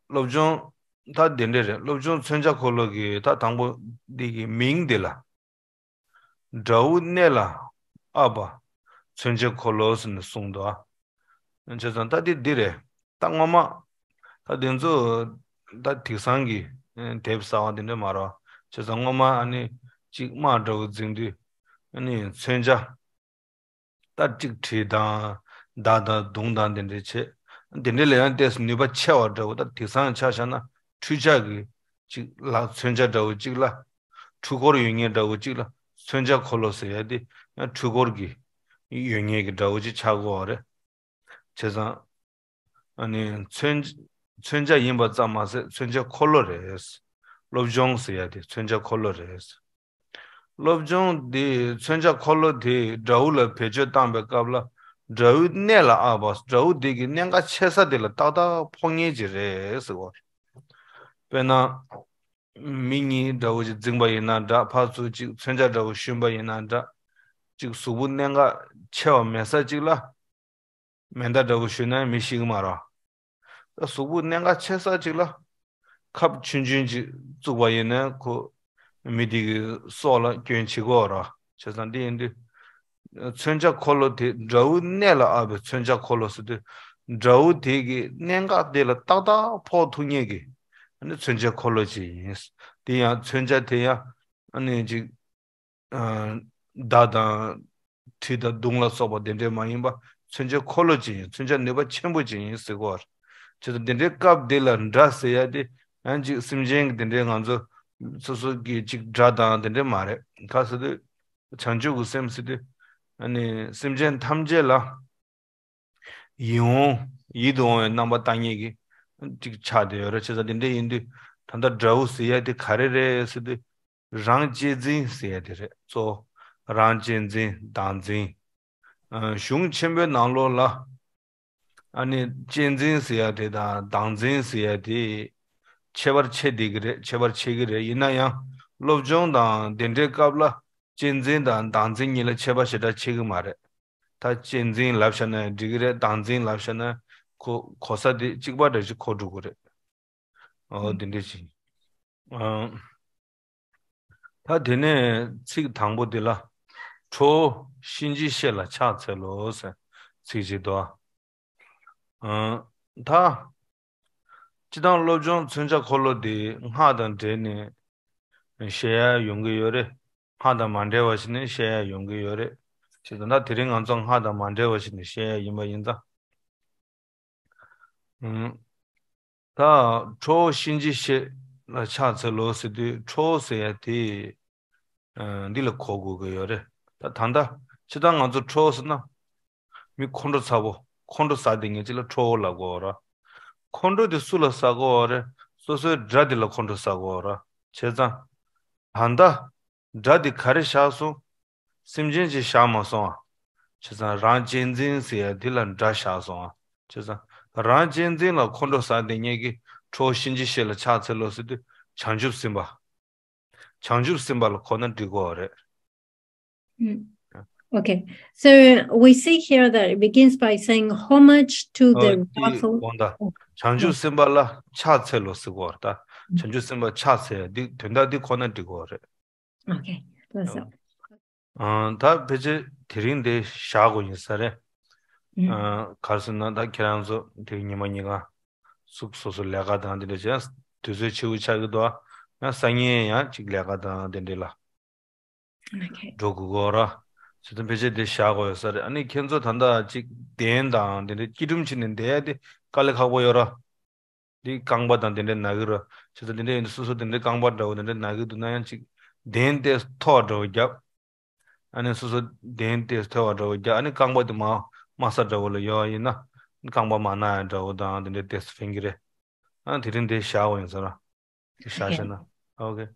སློབ་སྦྱོང་། ད་དེ་འདྲ་རེད། སློབ་སྦྱོང་མཚོན་བྱ་འཁོར་ལོ་གི་ད་དང་པོ་འདི་གི་མིང་འདི་ལ། དགྲ་བོའི་གནས་ལ་དབབ་པ་མཚོན་བྱའི་འཁོར་ལོ་ཟེར་ནས་གསུངས་འདུག་ཨ། བྱས་ཙང་ད་འདི་འདི་རེད། ད་སྔོན་མ་ད་དེ་ཚོ་ད་དེང་སང་གི་ཨ་དེབ་གསར་བ་དེ་འདྲ་མ་རེད། བྱས་ཙང་སྔོན་མ་ཨ་ནི་གཅིག་དམག་འདྲ་བོ་འཛིང་དུས་ཨ་ནི་མཚོན་ཆ་ད་གཅིག་གྲི་དང་མདའ་དང་མདུང་དང་དེ་འདྲ་བྱས། དེ་འདྲ་ལ་ཡང་ཏོག་ཙམ་ནུས་པ་ཆེ་བ་འདྲ་བོ། ད་དེང་སང་ཆ་བཞག་ན་འཕྲུལ་ཆས་ཀྱི་གཅིག་ལ་མཚོན་ཆ་འདྲ་བོ་གཅིག་ལ། འཕྲུལ་འཁོར་ཡོད་མཁན་འདྲ་བོ་གཅིག་ལ་མཚོན་ཆ་འཁོར་ལོ་ཟེར་ཡ་དེ་ཡང་འཕྲུལ་འཁོར་གྱི་ཡོད་མཁན་གྱི་འདྲ་བོ་གཅིག་ཆགས་ཀྱི་ཡོད་རེད། བྱས་ཙང་ཨ་ནི་མཚོན་མཚོན་ཆ་ཡིན་པ་ཙམ་མ་ཟད་མཚོན་ཆ་འཁོར་ལོ་རེད། སློབ་སྦྱོང་ཟེར་ཡ་དེ་མཚོན་ཆ་འཁོར་ལོ་རེད། སློབ་སྦྱོང་དེ་མཚོན་ཆ་འཁོར་ལོ་དེ་དགྲ་བོ་ལ་བེད་སྤྱོད་བཏང་པའི་སྐབས་ལ་དགྲ་བོའི་གནས་ལ་དབབ་པ། དགྲ་བོ་དེ་གི་གནད་འགག་ཆེ་ས་དེ་ལ་ཏག་ཏག་ཕོག་མཁན་ཅིག་རེད་ཟེར་བ། དཔེར་ན། མི་གཉིས་འདྲ་བོ་ཅིག་འཛིང་པ་ཡིན་ན་འདྲ། ཕར་ཚུར་ཅིག་མཚོན་ཆ་འདྲ་བོ་བཤུན་པ་ཡིན་ན་འདྲ། ཅིག་གཟུགས་པོ་གནད་འགག་ཆེ་བ་མེད་ས་ཅིག་ལ། མེ་མདའ་འདྲ་བོ་གཞུས་ན་མི་ཤི་གི་མ་རེད། ད་གཟུགས་པོ་གནད་འགག་ཆེ་ས་ཅིག་ལ་ཁབ་ཆུང་ཆུང་ཅིག་བཙུགས་པ་ཡིན་ན་ཁོ་མི་དེ་གི་སྲོག་ལ་སྐྱོན་བྱེད་ཀྱི་ཡོད་རེད། བྱས་ཙང་འདི་ཡིན་དུས་མཚོན་ཆ་འཁོར་ལོ་དེ་དགྲ་བོའི་གནས་ལ་དབབ་པའི་མཚོན་ཆ་འཁོར་ལོ་ཟེར་དུས། དགྲ་བོ་དེ་གི་གནད་འགག་དེ་ལ་ཏག་ཏག་ཕོག་ཐུབ་མཁན་གྱི་ཨ་ནི་མཚོན་ཆ་འཁོར་ལོ་ཅིག་ཡིན། དེ་ཡང་མཚོན་ཆ་དེ་ཡང་ཨ་ནི་ཅིག་ཨ་མདའ་དང་གྲི་དང་མདུང་ལ་སོགས་པ་དེ་འདྲས་མ་ཡིན་པ་མཚོན་ཆའི་འཁོར་ལོ་ཅིག་ཡིན། མཚོན་ཆ་ནུས་པ་ཆེན་པོ་ཅིག་ཡིན་ཟེར་གོ། བྱས་ཙང་དེ་འདྲའི་སྐབས་དེ་ལ་དགྲ་ཟེར་ཡ་དེ་ཡང་ཅིག་སེམས་ཅན་གྱི་དེ་འདྲའི་ང་ཚོ་སོ་སོ་གི་ཅིག་དགྲ་དང་དེ་འདྲས་མ་རེད། ག་ཟེར་དུས་བྱང་ཆུབ་ཀྱི་སེམས་ཟེར་དུས་ཨ་ནི་སེམས་ཅན་ཐམས་ཅད་ལ་ཡིད་འོང་ཡིད་དུ་འོང་བའི་རྣམ་པ་བལྟ་མཁན་གྱི་ཅིག་ཆགས་བསྡད་ཡོད་རེད། བྱས་ཙང་དེ་འདྲ་ཡིན་དུས་ད་ལྟ་དགྲ་བོ་ཟེར་ཡ་དེ་ག་རེ་རེད་ཟེར་དུས། རང་གཅེས་འཛིན་ཟེར་ཡ་དེ་རེད། གཙོ་བོ་རང་གཅེས་འཛིན་བདག་འཛིན། ཨ་གཞུང་ཆེན་པོའི་ནང་ལོགས་ལ་ཨ་ནི་གཅེས་འཛིན་ཟེར་ཡ་དེ་དང་བདག་འཛིན་ཟེར་ཡ་དེ་ཁྱད་པར་ཕྱེ་བསྡད་ཀྱི་རེད། ཁྱད་པར་ཕྱེ་གི་རེད། ཡིན་ན་ཡང་སློབ་སྦྱོང་དང་དེ་འདྲའི་སྐབས་ལ་གཅེས་འཛིན་དང་བདག་འཛིན་གཉིས་ལ་ཁྱད་པར་ཞེ་དྲག་ཕྱེ་གི་མ་རེད། ད་གཅེས་འཛིན་ལབ་བཞག་ན་ཡང་འགྲིག་གི་རེད། བདག་འཛིན་ལབ་བཞག་ན་གོ་གོ་ས་དེ་གཅིག་པ་འདྲ་ཞིག་གོ་འགྲོ་གི་རེད། ཨོ་དེ་འདྲ་ཞིག་ཨ། ད་དེ་ནས་ཚིག་དང་པོ་འདི་ལ། ཁྲོ་བོ་གཤིན་རྗེའི་གཤེད་ལ་ཕྱག་འཚལ་ལོ་ཟེར་ཚིག་ཅིག་འདུག་ཨ། ད་སྤྱིར་བཏང་སློབ་སྦྱོང་མཚོན་བྱ་འཁོར་ལོ་འདི་སྔགས་དང་འབྲེལ་ནས་བཤད་ཡ་ཡོང་གི་ཡོད་རེད། སྔགས་དང་མ་འབྲེལ་བ་ཞིག་ནས་བཤད་ཡ་ཡོང་གི་ཡོད་རེད། བྱས་ཙང་ད་དེ་རིང་ང་ཚོ་སྔགས་དང་མ་འབྲེལ་བ་ཞིག་ནས་བཤད་ཡ་ཡིན་པ་ཡིན་ཙང་། ཨུམ། ད་ཁྲོ་བོ་གཤིན་རྗེའི་གཤེད་ལ་ཕྱག་འཚལ་ལོ་ཟེར་དུས་ཁྲོ་བོ་ཟེར་ཡ་དེ་ཨ་འདི་ལ་གོ་དགོས་ཀྱི་ཡོད་རེད། ད་ད་ལྟ་སྤྱིར་བཏང་ང་ཚོ་ཁྲོ་བོ་ཟེར་ན་མི་ཁོང་ཁྲོ་ཚ་པོ་ཁོང་ཁྲོ་ཟ་བསྡད་མཁན་ཅིག་ལ་ཁྲོ་བོ་ལབ་ཀྱི་ཡོད་རེད། ཁོང་ཁྲོ་དེ་སུ་ལ་ཟ་གི་ཡོད་རེད། སོ་སོའི་དགྲ་དེ་ལ་ཁོང་ཁྲོ་ཟ་གི་ཡོད་རེད། བྱས་ཙང་ད་ལྟ་དགྲ་དེ་ག་རེ་བཞག་སོང་། སེམས་ཅན་ཅིག་བཞག་མ་སོང་ཨ། བྱས་ཙང་རང་གཅེས་འཛིན་ཟེར་ཡ་དེ་ལ་དགྲ་བཞག་སོང་ཨ། བྱས་ཙང་རང་གཅེས་འཛིན་ལ་ཁོང་ཁྲོ་ཟ་བསྡད་མཁན་གྱི་ཁྲོ་བོ་གཤིན་རྗེའི་གཤེད་ལ་ཕྱག་འཚལ་ལོ་ཟེར་དུས་བྱང་ཆུབ་སེམས་དཔའ། བྱང་ཆུབ་སེམས་དཔའ་ལ་གོ་ན་འགྲིག་གི་ཡོད་རེད། Mm. Okay. So we see here that it begins by saying homage to ཨོ་the དེ་wrathful. དགོངས་དག་བྱང་ཆུབ་སེམས་དཔའ་ལ་ཕྱག་འཚལ་ལོ་ཟེར་གོ་ད། བྱང་ཆུབ་སེམས་དཔའ་ཕྱག་འཚལ་འདི་དོན་དག་འདི་ཁོ་ན་འགྲིག་གི་ཡོད་རེད། Okay. That's all. ཨ་ད་ཕལ་ཆེར་དེ་རིང་འདི་བཞག་དགོས་ཡིན་ས་རེད། ཨ་ག་རེ་ཟེར་ན་ད་ཁྱེད་རང་ཚོ་དེ་ཉི་མ་གཉིས་ཀ་སུ་སོ་སོ་ལས་ཀ་དང་དེ་འདྲ་བྱས་དུས་ཚོད་ཕྱི་པོ་ཆགས་ཀྱི་འདུག་ཨ་སང་ཉིན་ཡང་ཅིག་ལས་ཀ་དང་དེ་འདྲ་ལ་Okay. འགྲོ་དགོས་ཀྱི་ཡོད་ར། བྱས་ཙང་ཕལ་ཆེར་འདི་བཞག་དགོས་ཡོད་ས་རེད། ཨ་ནི་ཁྱེད་ཚོ་ད་ལྟ་ཅིག་གདན་དང་དེ་འདྲ་སྐྱིལ་ཀྲུང་བྱས་ནས་བསྡད་ཡ་དེ་དཀའ་ལས་ཁག་པོ་ཡོད་ར། འདི་རྐང་པ་དང་དེ་འདྲ་ན་གི་ར། བྱས་ཙང་དེ་འདྲ་ཡིན་དུས་སོ་སོ་དེ་འདྲ་རྐང་པ་འདྲ་བོ་དེ་འདྲ་ན་གི་འདུག་ན་ཡང་ཅིག་གདན་དེ་མཐོ་བ་འདྲ་བོ་རྒྱབ། ཨ་ནི་སོ་སོ་གདན་དེ་མཐོ་བ་འདྲ་བོ་རྒྱབ། ཨ་ནི་རྐང་པ་དེ་མར་དམའ་ས་འདྲ་བོ་ལ་ཡོད་ཡིན་ན་རྐང་པ་མར་ན་ཡ་འདྲ་བོ་དང་དེ་འདྲ་དེ་ཕན་གི་རེད། ཨ་དེ་རིང་འདི་བཞག་དགོས་ཡིན་ས་ར། བཞག་Okay. བཞག་ན། Okay.